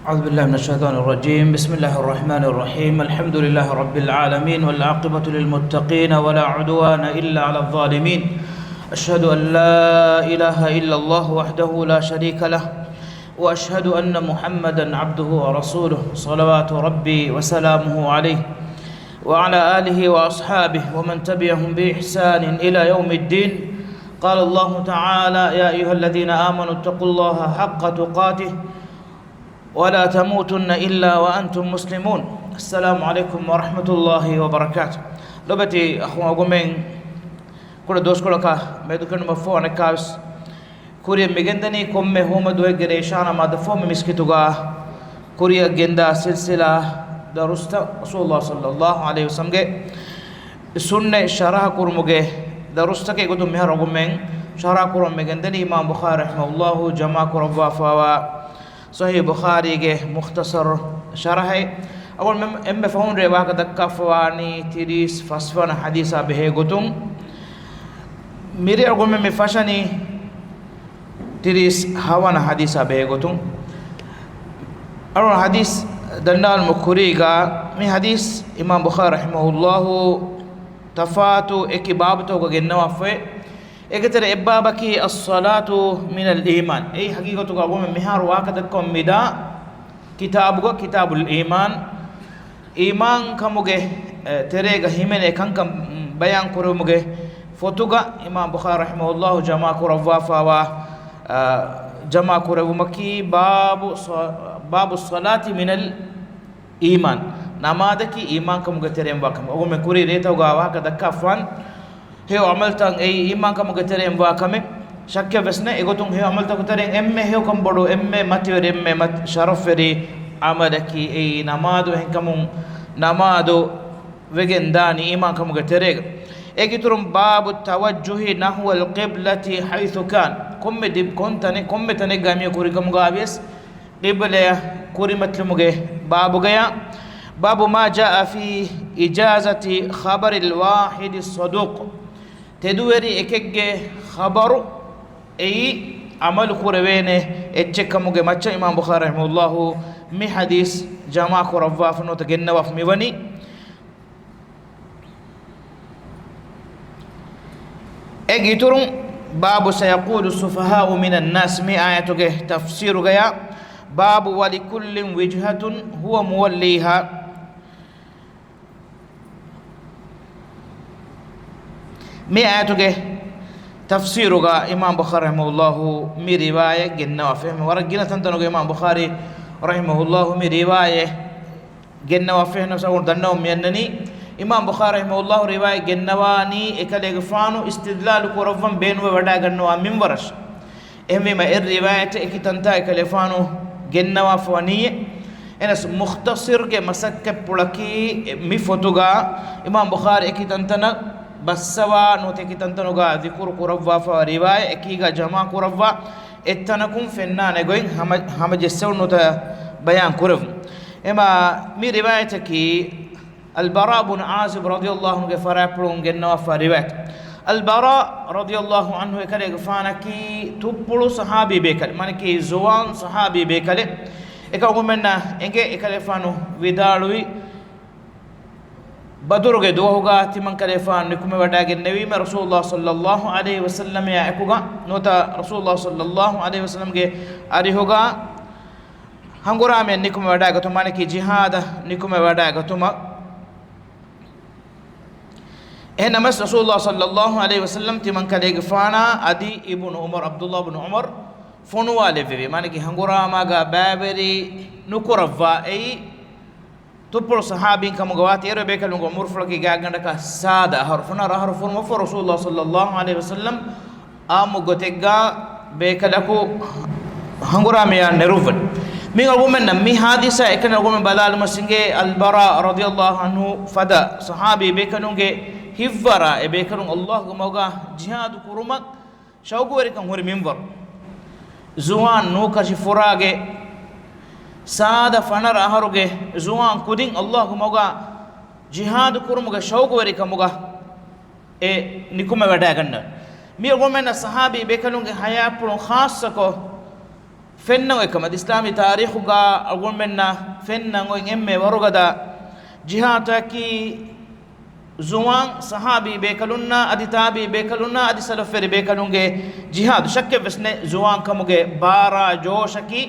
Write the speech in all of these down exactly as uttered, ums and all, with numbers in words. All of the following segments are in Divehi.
أعوذ بالله من الشيطان الرجيم. بسم الله الرحمن الرحيم. الحمد لله رب العالمين، والعاقبة للمتقين، ولا عدوان إلا على الظالمين. أشهد أن لا إله إلا الله وحده لا شريك له، وأشهد أن محمدا عبده ورسوله، صلوات ربي وسلامه عليه وعلى آله وأصحابه ومن تبعهم بإحسان إلى يوم الدين. قال الله تعالى: يا أيها الذين آمنوا اتقوا الله حق تقاته ولا تموتن إلا وأنتم مسلمون. السلام عليكم ورحمة الله وبركاته. ލޮބުވެތި އަޚުން އަޅުގަނޑުމެން ކުޑަ ދުވަސްކޮޅަކާ މެދުކެނޑުމަށްފަހު އަނެއްކާވެސް ކުރިއަށް މިގެންދަނީ ކޮންމެ ހޯމަ ދުވަހެއްގެ ރޭ އިޝާ ނަމާދަށްފަހު މި މިސްކިތުގަ ކުރިއަށް ގެންދާ ސިލްސިލާ ދަރުސްތައް، ރަސޫލުﷲ ޞައްލަﷲ ޢަލައިހި ވަސައްލަމްގެ ސުންނަތް ޝަރަޙަ ކުރުމުގެ ދަރުސްތަކެއް ގޮތުން މިހާރު އަޅުގަނޑުމެން ޝަރަޙަ ކުރަމުން މިގެންދަނީ އިމާމް ބުޚާރީ ރަޙިމަހުﷲ ޖަމާ ކުރައްވާފައިވާ ޞަޙީޙު ބުޚާރީގެ މުޚްތަޞަރު ޝަރަޙެއް. އަޅުގަނޑުމެން އެންމެ ފަހުން ރޭ ވާހަކަ ދައްކާފަވާނީ ތިރީސް ފަސްވަނަ ޙަދީޘާ ބެހޭ ގޮތުން. މިރޭ އަޅުގަނޑުމެން މި ފަށަނީ ތިރީސް ހަވަނަ ޙަދީޘާ ބެހޭ ގޮތުން. އަޅުގަނޑު ޙަދީޘް ދަންނަވާލުމުގެ ކުރީގަ މި ޙަދީޘް އިމާމް ބުޚާރީ ރަޙިމަހުﷲ ތަފާތު އެކި ބާބުތަކުގަ ގެންނަވާފައި. އޭގެ ތެރޭ އެއްބާބަކީ الصلاة من الإيمان. އެއީ ޙަޤީޤަތުގަ އަޅުގަނޑުމެން މިހާރު ވާހަކަ ދައްކަމުން މިދާ ކިތާބުގަ، ކިތާބުލް އީމާން، އީމާން ކަމުގެ، އެ، ތެރޭގަ ހިމެނޭ ކަންކަން ބަޔާން ކުރެވުމުގެ ފޮތުގަ އިމާމް ބުޚާރީ ރަޙިމަހުﷲ ޖަމާ ކުރައްވާފައިވާ، އަ، ޖަމާ ކުރެވުމަކީ ބާބު ޞަ-، باب الصلاة من الإيمان. ނަމާދަކީ އީމާން ކަމުގެ ތެރެއިން ވާ ކަމެއް. އަޅުގަނޑުމެން ކުރީ ރޭތަކުގަ ވާހަކަ ދައްކާފަވާނެ. ހެޔޮ ޢަމަލުތައް އެއީ އީމާންކަމުގެ ތެރެއިން ވާ ކަމެއް. ޝައްކެއް ވެސް ނެތް. އެގޮތުން ހެޔޮ ޢަމަލުތަކުގެ ތެރެއިން އެންމެ ހެޔޮކަން ބޮޑު، އެންމެ މަތިވެރި، އެންމެ މަތި-، ޝަރަފްވެރި ޢަމަލަކީ އެއީ ނަމާދު. އެހެންކަމުން ނަމާދު ވެގެން ދާނީ އީމާންކަމުގެ ތެރޭގަ. އޭގެ އިތުރުން باب التوجه نحو القبلة حيث كان. ކޮންމެ ދި-، ކޮން ތަނެއް، ކޮންމެ ތަނެއްގަ މި ކުރިކަމުގަ ވިޔަސް ޤިބްލަޔަށް ކުރިމަތިލުމުގެ ބާބުގަޔާ. باب ما جاء في إجازة خبر الواحد الصدوق. ތެދުވެރި އެކެއްގެ ޚަބަރު އެއީ ޢަމަލު ކުރެވޭނެ އެއްޗެއް ކަމުގެ މައްޗަށް އިމާމް ބުޚާރީ ރަޙިމަހުﷲ މި ޙަދީޘް ޖަމާ ކުރައްވާފަ ނުވަތަ ގެންނަވާފަ މިވަނީ. އޭގެ އިތުރުން باب سيقول السفهاء من الناس، މި އާޔަތުގެ ތަފްސީރުގަޔާ، باب ولكل وجهة هو موليها. މި އާޔަތުގެ ތަފްސީރުގަ އިމާމް ބުޚާރީ ރަޙިމަހުﷲ މި ރިވާޔަތް ގެންނަވާފަ. އެހެން ވަރަށް ގިނަ ތަންތަނުގަ އިމާމް ބުޚާރީ ރަޙިމަހުﷲ މި ރިވާޔަތް ގެންނަވާފަ. އެހެންނަމަވެސް އަޅުގަނޑު ދަންނަވަން މިއަންނަނީ، އިމާމް ބުޚާރީ ރަޙިމަހުﷲ ރިވާޔަތް ގެންނަވާނީ އެކަލޭގެފާނު އިސްތިދްލާލު ކުރައްވަން ބޭނުންވެވަޑައިގަންނަވާ މިންވަރަށް. އެހެންވީމަ އެ ރިވާޔަތެއް އެކި ތަންތާ އެކަލޭފާނު ގެންނަވާފަ ވަނީއޭ. އެހެނަސް މުޚްތަޞަރުގެ މަސައްކަތްޕުޅަކީ މި ފޮތުގަ އިމާމް ބުޚާރީ އެކި ތަންތަނަށް ބައްސަވާ ނުވަތަ އެކި ތަންތަނުގަ ޛިކުރު ކުރައްވާފަ ރިވާޔަތް އެކީގަ ޖަމާ ކުރައްވާ އެއްތަނަކުން ފެންނާނެ ގޮތް ހަމަ، ހަމަޖެއްސެވުނުތަ ބަޔާން ކުރެވުން. އެމާ މި ރިވާޔަތަކީ އަލްބަރާ ބުން ޢާޒިބް ރަޟިޔަﷲ ޢަންހުގެ ފަރާތްޕުޅުން ގެންނަވާފަ ރިވާޔަތް. އަލްބަރާ ރަޟިޔަﷲ ޢަންހު އެކަލޭގެފާނަކީ ތުއްޕުޅު ޞަޙާބީ ބޭކަލެއް، މާނަކީ ޒުވާން ޞަޙާބީ ބޭކަލެއް. އެކަމަކު އަޅުގަނޑުމެންނަށް އެނގޭ އެކަލޭފާނު ވިދާޅުވި ބަދުރުގެ ދުވަހުގަ ތިމަންކަލޭފާނު ނިކުމެވަޑައިގެންނެވީމަ ރަސޫލުﷲ ޞައްލަﷲ ޢަލައިހި ވަސައްލަމައާ އެކުގަ ނުވަތަ ރަސޫލުﷲ ޞައްލަﷲ ޢަލައިހި ވަސައްލަމްގެ އަރިހުގަ ހަނގުރާމަޔަށް ނިކުމެވަޑައިގަތުމަށް، މާނަކީ ޖިހާދަށް ނިކުމެވަޑައިގަތުމަށް. އެހެންނަމަވެސް ރަސޫލުﷲ ޞައްލަﷲ ޢަލައިހި ވަސައްލަމް ތިމަންކަލޭގެފާނާ ޢަދީ އިބްނު ޢުމަރު، ޢަބްދުﷲ ބުނު ޢުމަރު ފޮނުވާލެއްވެވި. މާނަކީ ހަނގުރާމާގަ ބައިވެރި ނުކުރައްވާ އެއީ ތުއްޕުޅު ޞަޙާބީން ކަމުގަ ވާތީ. އޭރު ބޭކަލުންގެ ޢުމުރުފުޅަކީ ގާތްގަނޑަކަށް ސާދަ އަހަރު، ފަނަރަ އަހަރު ފުރުމަށްފަހު ރަސޫލުﷲ ޞައްލަﷲ ޢަލައިހި ވަސައްލަމް ޢާއްމު ގޮތެއްގަ ބޭކަލަކު ހަނގުރާމަޔަށް ނެރުއްވަން. މި އަޅުގަނޑުމެންނަށް މި ޙާދިސާ އެކަނި އަޅުގަނޑުމެން ބަލާލުމަށް އިނގޭ އަލްބަރާ ރަޟިޔަﷲ ޢަންހު ފަދަ ޞަޙާބީ ބޭކަލުންގެ ހިތްވަރާ އެ ބޭކަލުން ﷲގެ މަގުގަ ޖިހާދު ކުރުމަށް ޝައުގުވެރިކަން ހުރި މިންވަރު. ޒުވާން ނޫކަށި ފުރާގެ ސާދަ ފަނަރަ އަހަރުގެ ޒުވާން ކުދިން ﷲގެ މަގުގަ ޖިހާދު ކުރުމުގެ ޝައުގުވެރިކަމުގަ އެ ނިކުމެވަޑައިގަންނަވަން. މި އަޅުގަނޑުމެންނަށް ޞަޙާބީ ބޭކަލުންގެ ޙަޔާތްޕުޅުން ޚާއްޞަކޮށް ފެންނަ އޮތްކަމަށް އިސްލާމީ ތާރީޚުގަ އަޅުގަނޑުމެންނަށް ފެންނަ އޮތް އެންމެ ވަރުގަދަ ޖިހާދަކީ ޒުވާން ޞަޙާބީ ބޭކަލުންނާ އަދި ތާބިޢީ ބޭކަލުންނާ އަދި ސަލަފުވެރި ބޭކަލުންގެ ޖިހާދު. ޝައްކެއްވެސް ނެތް، ޒުވާންކަމުގެ ބާރާ ޖޯޝަކީ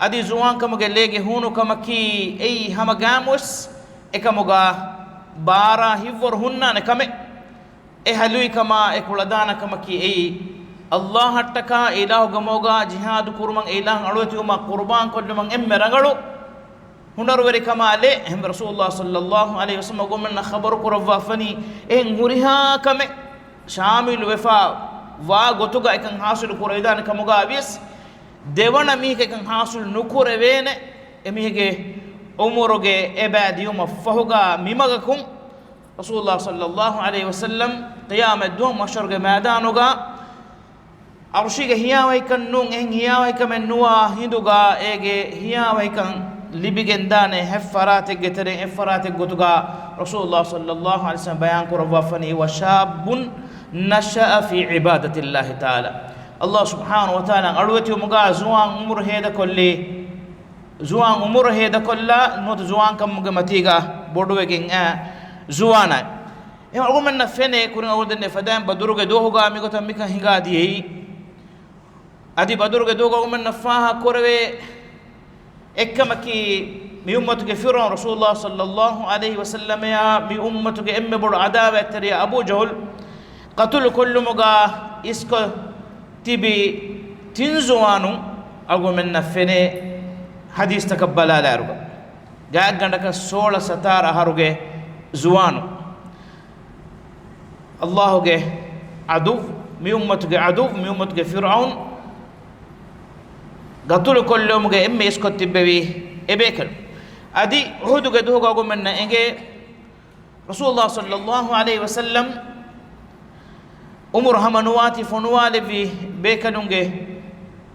އަދި ޒުވާންކަމުގެ ލޭގެ ހޫނުކަމަކީ އެއީ ހަމަގައިމުވެސް އެކަމުގަ ބާރާ ހިތްވަރު ހުންނާނެ ކަމެއް. އެ ހަލުވިކަމާ އެ ކުޅަދާނަ ކަމަކީ އެއީ، އައްލާހަށްޓަކާ އިލާހުގެ މަގުގަ ޖިހާދު ކުރުމަށް، އެ އިލާހަށް އަޅުވެތިވުމަށް ޤުރުބާން ކޮށްލުމަށް އެންމެ ރަނގަޅު ހުނަރުވެރިކަމާ ލޭ. އެހެންވެ، ރަސޫލުﷲ ޞައްލައްލާހު ޢަލައިހި ވަސައްލަމަ އަޅުގަނޑުމެންނަށް ޚަބަރު ކުރައްވާފަނީ، އެހެން ހުރިހާ ކަމެއް ޝާމިލު ވެފަ ވާ ގޮތުގަ އެކަން ޙާޞިލު ކުރެވިދާނެ ކަމުގަ ވިޔަސް، ދެވަނަ މީހަކަށް އެކަން ޙާޞިލު ނުކުރެވޭނެ، އެމީހެއްގެ ޢުމުރުގެ އެބައި ދިޔުމަށްފަހުގަ މިމަގަކުން ރަސޫލުﷲ ޞައްލައްލާހު ޢަލައިހި ވަސައްލަމަ ޤިޔާމަތްދުވަހު މަޙްޝަރުގެ މައިދާނުގަ ޢަރުޝީގެ ހިޔާވަހިކަން ނޫން، އެހެން ހިޔާވަހިކަމެއް ނުވާ ހިނދުގަ އޭގެ ހިޔާވަހިކަން ލިބިގެންދާނެ ހަތް ފަރާތެއްގެ ތެރެއިން އެއް ފަރާތެއް ގޮތުގަ ރަސޫލުﷲ ޞައްލައްލާހު ޢަލައިހި ވަސައްލަމަ ބަޔާން ކުރައްވާފަނީ، وشاب نشأ في عبادة الله تعالى. ﷲ ސުބްޙާނަހޫ ވަތަޢާލާ އަޅުވެތިވުމުގަ ޒުވާން ޢުމުރު ހޭދަކޮށްލީ، ޒުވާން ޢުމުރު ހޭދަކޮށްލާ ނުވަތަ ޒުވާންކަމުގެ މަތީގަ ބޮޑުވެގެން އައި ޒުވާނާ. އެހެން އަޅުގަނޑުމެންނަށް ފެނޭ، ކުރިން އަޅުގަނޑުމެން ދެންނެވި ފަދައިން ބަދުރުގެ ދުވަހުގަ މިގޮތަށް މިކަން ހިނގާ ދިޔައީ. އަދި ބަދުރުގެ ދުވަހުގަ އަޅުގަނޑުމެންނަށް ފާހަގަ ކުރެވޭ އެއްކަމަކީ، މި އުއްމަތުގެ ފިރުޢައުން ރަސޫލުﷲ ޞައްލައްލާހު ޢަލައިހި ވަސައްލަމައާ މި އުއްމަތުގެ އެންމެ ބޮޑު ޢަދާވަތްތެރިޔާ އަބޫ ޖަހުލް ޤަތުލު ކޮށްލުމުގަ އިސްކޮށް ތިބި ތިން ޒުވާނުން އަޅުގަނޑުމެންނަށް ފެނޭ ޙަދީޘްތަކަށް ބަލާލާއިރުގަ، ގާތްގަނޑަކަށް ސޯޅަ ސަތާރަ އަހަރުގެ ޒުވާނުން. ﷲގެ ޢަދުއްވު، މި އުއްމަތުގެ ޢަދުއްވު، މި އުއްމަތުގެ ފިރުޢައުން ޤަތުލު ކޮށްލުމުގެ އެންމެ އިސްކޮށް ތިއްބެވި އެ ބޭކަލުން. އަދި އުޙުދުގެ ދުވަހުގަ އަޅުގަނޑުމެންނަށް އެނގޭ، ރަސޫލުﷲ ޞައްލައްލާހު ޢަލައިހި ވަސައްލަމަ ޢުމުރު ހަމަ ނުވާތީ ފޮނުވާލެއްވި ބޭކަލުންގެ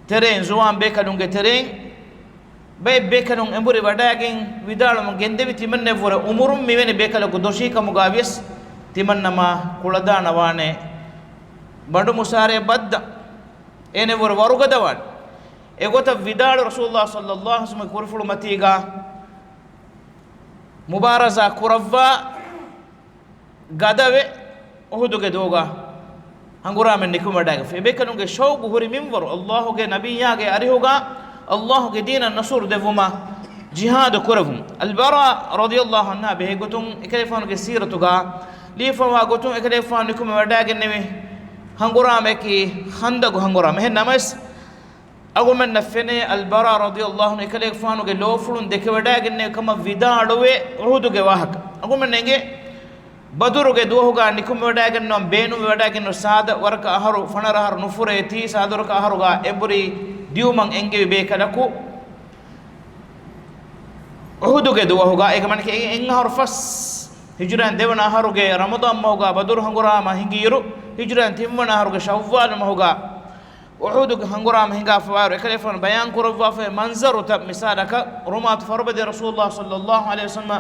ތެރެއިން، ޒުވާން ބޭކަލުންގެ ތެރެއިން ބައެއް ބޭކަލުން އެނބުރި ވަޑައިގެން ވިދާޅުވަމުން ގެންދެވި، ތިމަންނެވުރެ އުމުރުން މިވެނި ބޭކަލަކު ދޮށީ ކަމުގަ ވިޔަސް، ތިމަންނަމާ ކުޅަދާނަވާނެ ބަނޑު މުސާރަޔަށް ބައްދަ އޭނެވުރެ ވަރުގަދަވާނެ. އެގޮތަށް ވިދާޅު ރަސޫލުﷲ ޞައްލައްލާހު ޢަލައިހި ވަސައްލަމަ ކުރިފުޅު މަތީގަ މުބާރަޒާ ކުރައްވާ ގަދަވެ، އުޙުދުގެ ދުވަހުގަ ހަނގުރާމައިން ނިކުމެވަޑައިގަތްފި. އެބޭކަލުންގެ ޝައުގު ހުރި މިންވަރު، ﷲގެ ނަބިއްޔާގެ އަރިހުގަ ﷲގެ ދީނަށް ނަޞްރު ދެއްވުމަށް ޖިހާދު ކުރެއްވުން. އަލްބަރާ ރަޟިޔަﷲ ޢަންހާ ބެހޭ ގޮތުން އެކަލޭގެފާނުގެ ސީރަތުގަ ލިޔެފަވާ ގޮތުން އެކަލޭގެފާނު ނިކުމެވަޑައިގެންނެވި ހަނގުރާމައަކީ ޚަންދަގު ހަނގުރާމަ. އެހެން ނަމަވެސް، އަޅުގަނޑުމެންނަށް ފެނޭ އަލްބަރާ ރަޟިޔަﷲ ޢަންހު އެކަލޭގެފާނުގެ ލޯފުޅުން ދެކެވަޑައިގެންނެވި ކަމަށް ވިދާޅުވޭ އުޙުދުގެ ވާހަކަ. އަޅުގަނޑުމެން އެނގޭ، ބަދުރުގެ ދުވަހުގަ ނިކުމެވަޑައިގަންނަވަން ބޭނުންވެވަޑައިގެންނެވި ސާދަ ވަރަކަށް އަހަރު ފަނަރަ އަހަރު ނުފުރޭތީ، ސާދަ ވަރަކަށް އަހަރުގަ އެނބުރި ދިޔުމަށް އެންގެވި ބޭކަލަކު އުޙުދުގެ ދުވަހުގަ، އޭގެ މަނަކަ އެ އެއް އަހަރު ފަސް ހިޖުރައިން ދެވަނަ އަހަރުގެ ރަމަޟާން މަހުގަ ބަދުރު ހަނގުރާމަ ހިނގިއިރު، ހިޖުރައިން ތިންވަނަ އަހަރުގެ ޝައްވާލު މަހުގަ އުޙުދުގެ ހަނގުރާމަ ހިނގާފަވާއިރު، އެކަލޭގެފާނު ބަޔާން ކުރައްވާފައި މަންޒަރުތައް މިސާލަކަށް، ރުމާތު ފަރުބަދައިން ރަސޫލުﷲ ޞައްލައްލާހު ޢަލައިހި ވަސައްލަމަ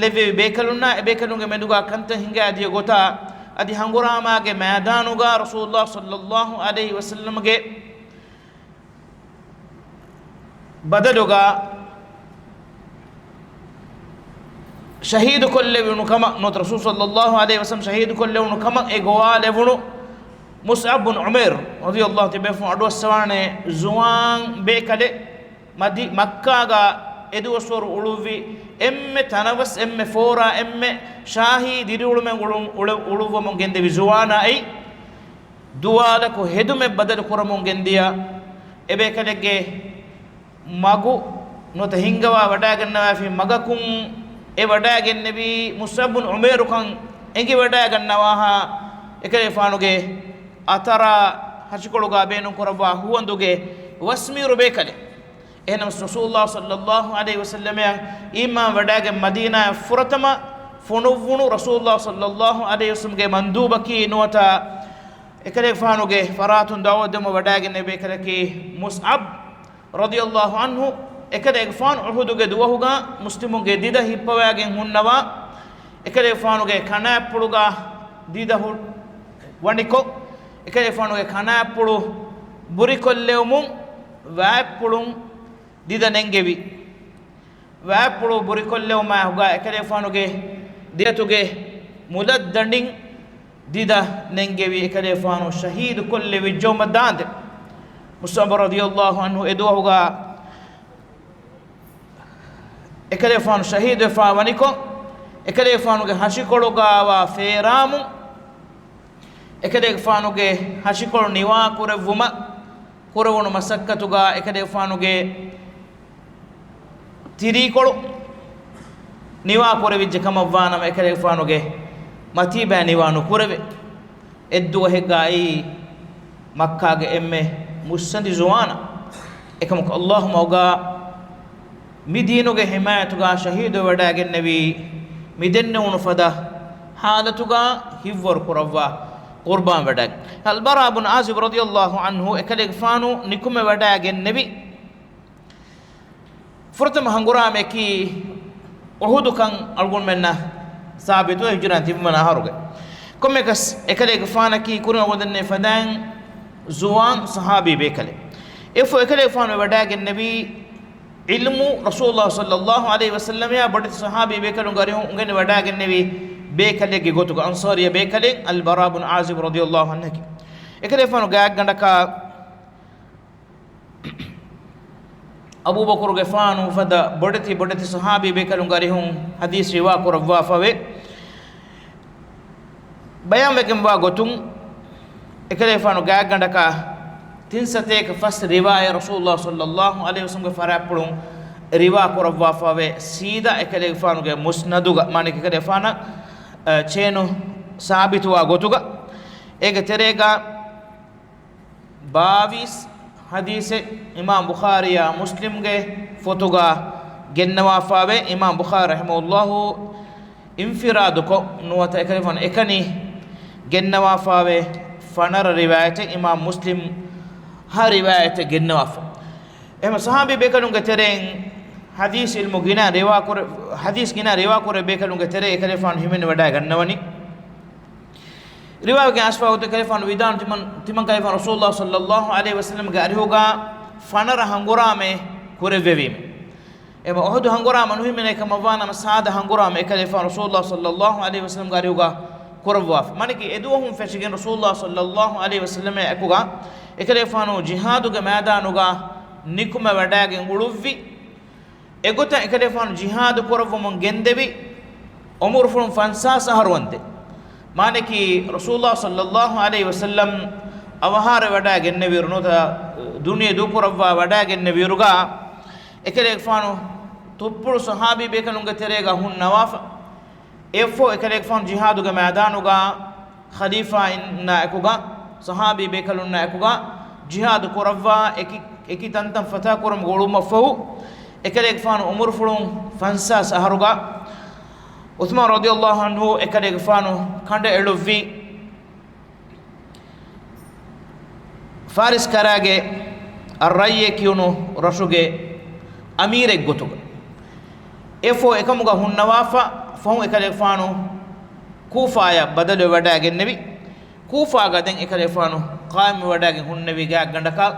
ލެއްވެވި ބޭކަލުންނާ އެ ބޭކަލުންގެ މެދުގަ ކަންތައް ހިނގާދިޔަ ގޮތާ، އަދި ހަނގުރާމާގެ މައިދާނުގަ ރަސޫލުﷲ ޞައްލައްލާހު ޢަލައިހި ވަސައްލަމަގެ ބަދަލުގަ ޝަހީދު ކޮށްލެވުނު ކަމަށް، ނުވަތަ ރަސޫލު ޞައްލައްލާހު ޢަލައިހި ވަސައްލަމަ ޝަހީދު ކޮށްލެވުނު ކަމަށް އެ ގޮވާލެވުނު މުޞްޢަބް ބިން ޢުމައިރު ރަޟިޔަﷲ ތިބޭފުން އަޑުއައްސަވާނެ ޒުވާން ބޭކަލެއް، މަދި-، މައްކާގަ އެދުވަސްވަރު އުޅުއްވި އެންމެ ތަނަވަސް، އެންމެ ފޯރާ، އެންމެ ޝާހީ ދިރިއުޅުމެއް އުޅު-، އުޅު-، އުޅުއްވަމުން ގެންދެވި ޒުވާނާ އެއީ، ދުވާލަކު ހެދުމެއް ބަދަލު ކުރަމުން ގެންދިޔަ އެބޭކަލެއްގެ މަގު ނުވަތަ ހިންގަވާ ވަޑައިގަންނަވާފި މަގަކުން އެ ވަޑައިގެންނެވީ މުޞްޢަބް ބިން ޢުމައިރުކަން އެނގިވަޑައިގަންނަވާހާ، އެކަލޭގެފާނުގެ އަތަރާ ހަށިކޮޅުގަ ބޭނުންކުރައްވާ ހުވަނދުގެ ވަސްމީރު ބޭކަލެއް. އެހެނަސް ރަސޫލުﷲ ޞައްލައްލާހު ޢަލައިހި ވަސައްލަމައަށް އީމާން ވަޑައިގެން މަދީނާއަށް ފުރަތަމަ ފޮނުއްވުނު ރަސޫލުﷲ ޞައްލައްލާހު ޢަލައިހި ވަސައްލަމަގެ މަންދޫބަކީ ނުވަތަ އެކަލޭގެފާނުގެ ފަރާތުން ދަޢުވަތު ދެމުން ވަޑައިގެންނެވި ބޭކަލަކީ މުޞްޢަބް ރަޟިޔަﷲ ޢަންހު. އެކަލޭގެފާނު އުޙުދުގެ ދުވަހުގަ މުސްލިމުންގެ ދިދަ ހިއްޕަވައިގެން ހުންނަވާ، އެކަލޭގެފާނުގެ ކަނާތްޕުޅުގަ ދިދަ ހު-، ވަނިކޮށް، އެކަލޭގެފާނުގެ ކަނާތްޕުޅު ބުރިކޮށްލެވުމުން ވާތްޕުޅުން ދިދަ ނެންގެވި. ވާތްޕުޅު ބުރިކޮށްލެވުމާ ހުގާ އެކަލޭފާނުގެ ދިރިއަތުގެ މުލައްދަނޑިން ދިދަ ނެންގެވި. އެކަލޭފާނު ޝަހީދު ކޮށްލެވިއްޖެ އުމަށް ދާނދެ. މުޞްޢަބު ރަޟިޔަﷲ ޢަންހު އެދުވަހުގާ އެކަލޭފާނު ޝަހީދުވެފާ ވަނިކޮށް، އެކަލޭފާނުގެ ހަށިކޮޅުގާވާ ފޭރާމުން، އެކަލޭގެފާނުގެ ހަށިކޮޅު ނިވާކުރެއްވުމަށް ކުރެވުނު މަސައްކަތުގާ އެކަލޭގެފާނުގެ ތިރީކޮޅު ނިވާކުރެވިއްޖެ ކަމަށްވާނަމަ، އެކަލޭގެފާނުގެ މަތީބާ ނިވާ ނުކުރެވޭ. އެއްދުވަހެއްގާ އެއީ މައްކާގެ އެންމެ މުއްސަނދި ޒުވާނާ. އެކަމަކު ﷲ މަގުގާ މި ދީނުގެ ހިމާޔަތުގާ ޝަހީދުވެވަޑައިގެންނެވީ، މި ދެންނެވުނު ފަދަ ޙާލަތުގާ ހިތްވަރު ކުރައްވާ ޤުރްބާން ވެޑާގެން. އަލްބަރާ ބުން ޢާޒިބް ރަޟިޔަﷲ ޢަންހު އެކަލޭގެފާނު ނިކުމެ ވަޑައިގެންނެވި. ފުރަތަމަ ހަނގުރާމައަކީ އުޙުދުކަން އަޅުގަނޑުމެންނަށް ސާބިތު ހިޖުރައިން ތިންވަނަ އަހަރުގެ. ކޮންމެއަކަސް އެކަލޭގެފާނަކީ ކުރިން އަޅުގަނޑު ދެންނެވި ފަދައިން ޒުވާން ޞަޙާބީ ބޭކަލެއް. އެއަށްފަހު އެކަލޭގެފާނު ވަޑައިގެންނެވީ ޢިލްމު ރަސޫލުﷲ ޞައްލަﷲ ޢަލައިހި ވަސައްލަމައާ ބޮޑެތި ޞަޙާބީ ބޭކަލުންގެ އަރިހުން އުނގެނި ވަޑައިގެންނެވި ބޭކަލެއްގެ ގޮތުގަ، އަންޞާރީ ބޭކަލެއް އަލްބަރާ ބުން ޢާޒިބް ރަޟިޔަﷲ ޢަންހަކީ. އެކަލޭގެފާނު ގާތްގަނޑަކަށް އަބޫބަކުރުގެފާނު ފަދަ ބޮޑެތި ބޮޑެތި ޞަޙާބީ ބޭކަލުންގެ އަރިހުން ޙަދީޘް ރިވާ ކުރައްވާފަވޭ. ބަޔާންވެގެންވާ ގޮތުން، އެކަލޭގެފާނު ގާތްގަނޑަކަށް ތިން ސަތޭކަ ފަސް ރިވާޔަތް ރަސޫލުﷲ ޞައްލަﷲ ޢަލައިހި ވަސައްލަމްގެ ފަރާތްޕުޅުން ރިވާ ކުރައްވާފަވޭ، ސީދާ އެކަލޭގެފާނުގެ މުސްނަދުގަ، މާނައަކީ އެކަލޭގެފާނަށް، އަ، ޗޭނު ސާބިތުވާ ގޮތުގަ. އޭގެ ތެރޭގަ ބާވީސް ޙަދީޘެއް އިމާމް ބުޚާރީއާ މުސްލިމްގެ ފޮތުގަ ގެންނަވާފަވޭ. އިމާމް ބުޚާރީ ރަޙިމަހުﷲ އިންފިރާދުކޮށް ނުވަތަ އެކަލޭގެފާނު އެކަނި ގެންނަވާފަވޭ ފަނަރަ ރިވާޔަތެއް، އިމާމް މުސްލިމް ހަ ރިވާޔަތެއް ގެންނަވާފަ. އެހެން ޞަޙާބީ ބޭކަލުންގެ ތެރެއިން ޙަދީޘް ޢިލްމު ގިނަ ރިވާކުރެ-، ޙަދީޘް ގިނަ ރިވާކުރެއްވި ބޭކަލުންގެ ތެރެއިން އެކަލޭގެފާނު ހިމެނިވަޑައިގަންނަވަނީ. ރިވާވެގެން އައިސްފަ ގޮތުން އެކަލޭގެފާނު ވިދާޅު ތިމަން، ތިމަން ކަލޭގެފާނު ރަސޫލުﷲ ޞައްލަﷲ ޢަލައިހި ވަސައްލަމްގެ އަރިހުގަ ފަނަރަ ހަނގުރާމައެއް ކުރެއްވެވީމެ. އެމަ އުޙުދު ހަނގުރާމަ ނުހިމެނޭ ކަމަށްވާނަމަ ސާދަ ހަނގުރާމަ އެކަލޭގެފާނު ރަސޫލުﷲ ޞައްލަﷲ ޢަލައިހި ވަސައްލަމްގެ އަރިހުގަ ކުރައްވާފަ. މާނައަކީ އެދުވަހުން ފެށިގެން ރަސޫލުﷲ ޞައްލަﷲ ޢަލައިހި ވަސައްލަމް އެކުގަ އެކަލޭގެފާނު ޖިހާދުގެ މައިދާނުގަ ނިކުމެ ވަޑައިގެން އުޅުއްވި. އެގޮތަށް އެކަލޭފާނު ޖިހާދު ކުރައްވަމުން ގެންދެވި އުމުރުފުޅުން ފަންސާސް އަހަރު ވަންދެން. މާނައަކީ، ރަސޫލުﷲ ޞައްލަﷲ ޢަލައިހި ވަސައްލަމް އަވަހާރަވެވަޑައިގެންނެވިއިރު ނުވަތަ ދުނިޔެ ދޫކުރައްވާ ވަޑައިގެންނެވިއިރުގަ، އެކަލޭގެފާނު ތުއްޕުޅު ޞަޙާބީ ބޭކަލުންގެ ތެރޭގަ ހުންނަވާފަ. އެއަށްފަހު އެކަލޭގެފާނު ޖިހާދުގެ މައިދާނުގަ ޚަލީފާއިންނާ އެކުގަ، ޞަޙާބީ ބޭކަލުންނާ އެކުގަ ޖިހާދު ކުރައްވާ އެކި، އެކި ތަންތަން ފަތާކުރަމުގަ އުޅުމަށްފަހު، އެކަލޭގެފާނު އުމުރުފުޅުން ފަންސާސް އަހަރުގަ، ޢުޘްމާން ރަޟިޔަﷲ ޢަންހު އެކަލޭގެފާނު ކަނޑައެޅުއްވި ފާރިސް ކަރާގެ އައްރައްޔޭ ކިޔުނު ރަށުގެ އަމީރެއްގޮތުގަ. އެއަށްފަހު އެކަމުގަ ހުންނަވާފަ، ފަހުން އެކަލޭގެފާނު ކޫފާޔަށް ބަދަލުވެވަޑައިގެންނެވި. ކޫފާގަ ދެން އެކަލޭފާނު ޤާއިމްވެވަޑައިގެން ހުންނެވި ގާތްގަނޑަކަށް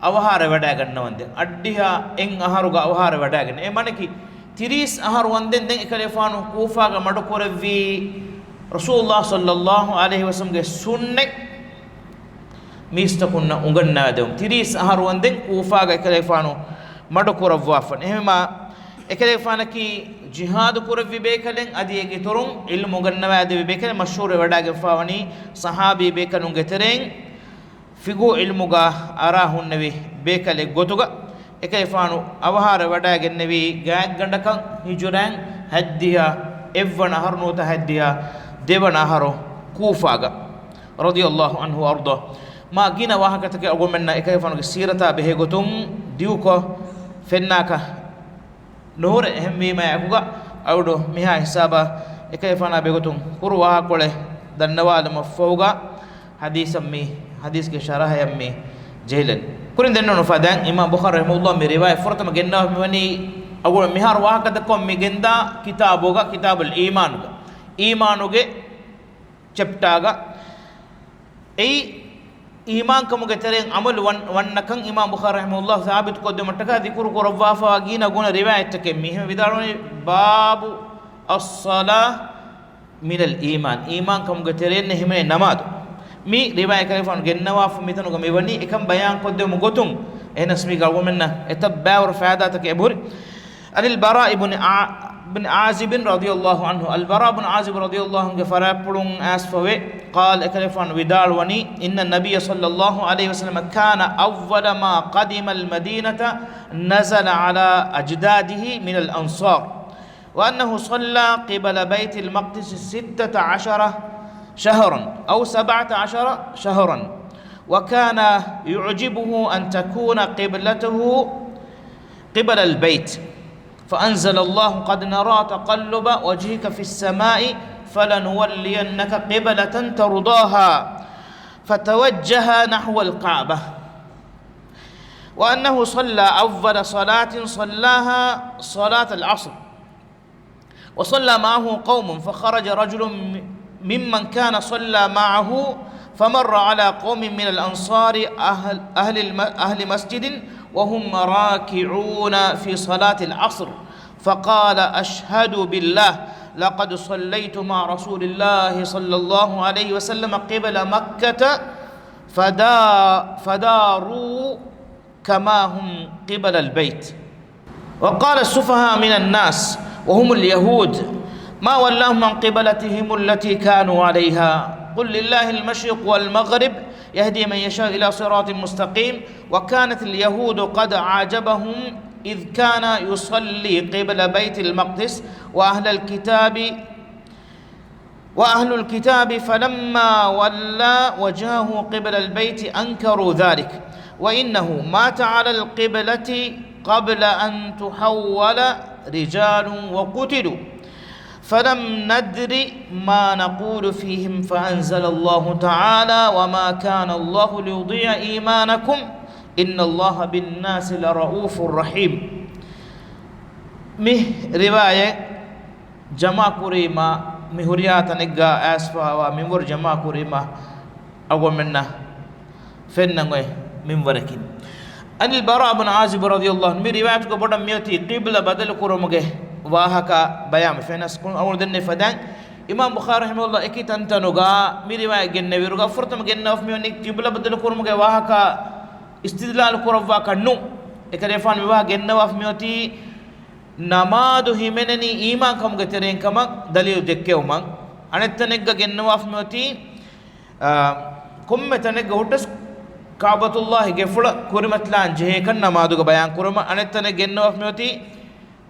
އަވަހާރަވެވަޑައިގަންނަވަންދެން. އަށްޑިހަ އެއް އަހަރުގަ އަވަހާރަވެވަޑައިގެން. އެ މާނައަކީ، ތިރީސް އަހަރު ވަންދެން ދެން އެކަލޭފާނު ކޫފާގަ މަޑުކުރެއްވީ ރަސޫލުﷲ ޞައްލަﷲ ޢަލައިހި ވަސައްލަމްގެ ސުންނަތް މީސްތަކުންނަށް އުނގަންނަވާދެވުން. ތިރީސް އަހަރު ވަންދެން ކޫފާގަ އެކަލޭފާނު މަޑުކުރައްވާފަ. އެހެންވީމާ، އެކަލޭފާނަކީ ޖިހާދު ކުރެއްވި ބޭކަލެއް، އަދި އޭގެ އިތުރުން ޢިލްމު އުނގަންނަވާދެއްވި ބޭކަލެއް، މަޝްހޫރުވެވަޑައިގެންފާވަނީ ޞަޙާބީ ބޭކަލުންގެ ތެރެއިން ފިޤުހު ޢިލްމުގަ އަރާ ހުންނެވި ބޭކަލެއް ގޮތުގަ. އެކަލޭފާނު އަވަހާރަވެވަޑައިގެންނެވީ ގާތްގަނޑަކަށް ހިޖުރައިން ހަތްދިހަ އެއްވަނަ އަހަރު ނުވަތަ ހަތްދިހަ ދެވަނަ އަހަރު ކޫފާގަ. ރަޟިޔަﷲ ޢަންހު ވައަރްޟާ. މާ ގިނަ ވާހަކަތަކެއް އަޅުގަނޑުމެންނަށް އެކަލޭފާނުގެ ސީރަތާ ބެހޭގޮތުން ދިގުކޮށް ފެންނާކަށް ނުހުރޭ. އެހެންވީމާ އެކުގަ އަޅުގަނޑު މިހާ ހިސާބަށް އެކަލޭފާނާ ބެހޭގޮތުން ކުރު ވާހަކަކޮޅެއް ދަންނަވާލުމަށްފަހުގަ ޙަދީޘަށް މި، ޙަދީޘްގެ ޝަރަޙަޔަށް މި ޖެހިލަން. ކުރިން ދެންނެވުނު ފަދައިން އިމާމް ބުޚާރީ ރަޙިމަހުﷲ މި ރިވާޔަތް ފުރަތަމަ ގެންނަވާ މިވަނީ އަޅުގަނޑު މިހާރު ވާހަކަ ދައްކަމުން މި ގެންދާ ކިތާބުގަ، ކިތާބުލް އީމާންގަ، އީމާނުގެ ޗެޕްޓާގަ. އެއީ އީމާންކަމުގެ ތެރެއިން ޢަމަލު ވަން-، ވަންނަކަން އިމާމް ބުޚާރީ ރަޙިމަހުﷲ ސާބިތުކޮށްދެމަށްޓަކާ ޛިކުރު ކުރައްވާފަވާ ގިނަ ގުނަ ރިވާޔަތްތަކެއް މި. އެހެން ވިދާޅުވަނީ، باب الصلاة من الإيمان، އީމާންކަމުގެ ތެރެއިން ހިމެނޭ ނަމާދު. މި ރިވާޔަތް ކަލޭފާނު ގެންނަވާފަ މިތަނުގަ މިވަނީ އެކަން ބަޔާންކޮށްދެވުމުގެ ގޮތުން. އެހެނަސް މީގަ އަޅުގަނޑުމެންނަށް އެތައް ބައިވަރު ފައިދާތަކެއް އެބަހުރި. عن البراء بن ع-، بن عازب رضي الله عنه، އަލްބަރާ ބުން ޢާޒިބް ރަޟިޔަﷲ ޢަންހުގެ ފަރާތްޕުޅުން އައިސްފަވޭ، قال، އެކަލޭފާނު ވިދާޅުވަނީ، إن النبي صلى الله عليه وسلم كان أول ما قدم المدينة نزل على أجداده من الأنصار، وأنه صلى قبل بيت المقدس ستة عشر شهرا أو سبعة عشر شهرا، وكان يعجبه أن تكون قبلته قبل البيت، فأنزل الله: قد نرى تقلب وجهك في السماء فلنولينك قبلة ترضاها، فتوجه نحو الكعبة. وأنه صلى أول صلاة صلاها صلاة العصر، وصلى معه قوم، فخرج رجل ممن كان صلى معه، فمر على قوم من الأنصار أهل، أهل الم-، أهل مسجد وهم راكعون في صلاة العصر، فقال: أشهد بالله، لقد صليت مع رسول الله صلى الله عليه وسلم قبل مكة، فدا-، فداروا كما هم قبل البيت. وقال السفهاء من الناس وهم اليهود: ما ولاهم عن قبلتهم التي كانوا عليها؟ قل لله المشرق والمغرب، يهدي من يشاء إلى صراط مستقيم. وكانت اليهود قد أعجبهم إذ كان يصلي قبل بيت المقدس، وأهل الكتاب وأهل الكتاب فلما ولى وجهه قبل البيت أنكروا ذلك، وإنه مات على القبلة قبل أن تحول رجال وقتلوا، فلم ندر ما نقول فيهم، فأنزل الله تعالى: وما كان الله ليضيع إيمانكم إن الله بالناس لرءوف رحيم. މި ރިވާޔަތް ޖަމާކުރީމާ، މި ހުރިހާ ތަނެއްގަ އައިސްފައިވާ މިންވަރު ޖަމާކުރީމާ، އަޅުގަނޑުމެންނަށް ފެންނަން އޮތް މިންވަރަކީ. عن البراء بن عازب رضي الله عنه، މި ރިވާޔަތުގަ ބޮޑަށް މިއޮތީ ޤިބްލަ ބަދަލު ކުރުމުގެ ވާހަކަ ބަޔާން ފެނަސް ކުން އަޅުގަނޑު ދެންނެވި ފަދައިން، އިމާމް ބުޚާރީ ރަޙިމަހުﷲ އެކި ތަންތަނުގަ މި ރިވާޔަތް ގެންނެވިއިރުގަ، ފުރަތަމަ ގެންނަވާފަ މިވަނީ ޤިބްލަ ބަދަލު ކުރުމުގެ ވާހަކަ އިސްތިދްލާލު ކުރައްވާކަށް ނޫން. އެކަލޭފާނު މިވާހަކަ ގެންނަވާފަ މިއޮތީ ނަމާދު ހިމެނެނީ އީމާންކަމުގެ ތެރެއިން ކަމަށް ދަލީލު ދެއްކެވުމަށް. އަނެއްތަނެއްގަ ގެންނަވާފަ މިއޮތީ، އާ، ކޮންމެ ތަނެއްގަ ހުއްޓަސް ކަޢުބަތުﷲ ގެފުޅަށް ކުރިމަތިލާން ޖެހޭކަން ނަމާދުގަ ބަޔާން ކުރުމަށް. އަނެއްތަނެއް ގެންނަވާފަ މިއޮތީ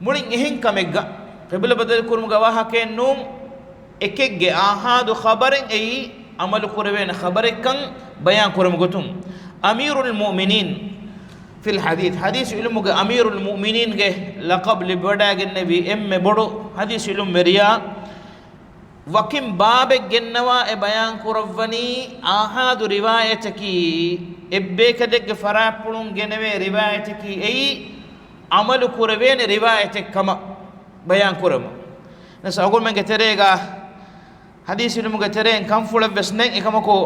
މުޅިން އެހެން ކަމެއްގަ، ޤިބްލަ ބަދަލު ކުރުމުގެ ވާހަކައެއް ނޫން، އެކެއްގެ އާހާދު ޚަބަރެއް އެއީ ޢަމަލު ކުރެވޭނެ ޚަބަރެއްކަން ބަޔާން ކުރުމުގެ ގޮތުން. أمير المؤمنين في الحديث، ޙަދީޘް ޢިލްމުގެ އަމީރުލް މުއުމިނީންގެ ލަޤަބު ލިބިވަޑައިގެންނެވި އެންމެ ބޮޑު ޙަދީޘް ޢިލްމުވެރިޔާ، ވަކިން ބާބެއް ގެންނަވާ އެ ބަޔާން ކުރައްވަނީ އާހާދު ރިވާޔަތަކީ، އެއްބޭކަލެއްގެ ފަރާތްޕުޅުން ގެނެވޭ ރިވާޔަތަކީ އެއީ، ޢަމަލު ކުރެވޭނެ ރިވާޔަތެއް ކަމަށް ބަޔާން ކުރަމު. ނަސް އަޅުގަނޑުމެންގެ ތެރޭގަ ޙަދީޘް ޢިލްމުގެ ތެރެއިން ކަންފުޅެއް ވެސް ނެތް. އެކަމަކު،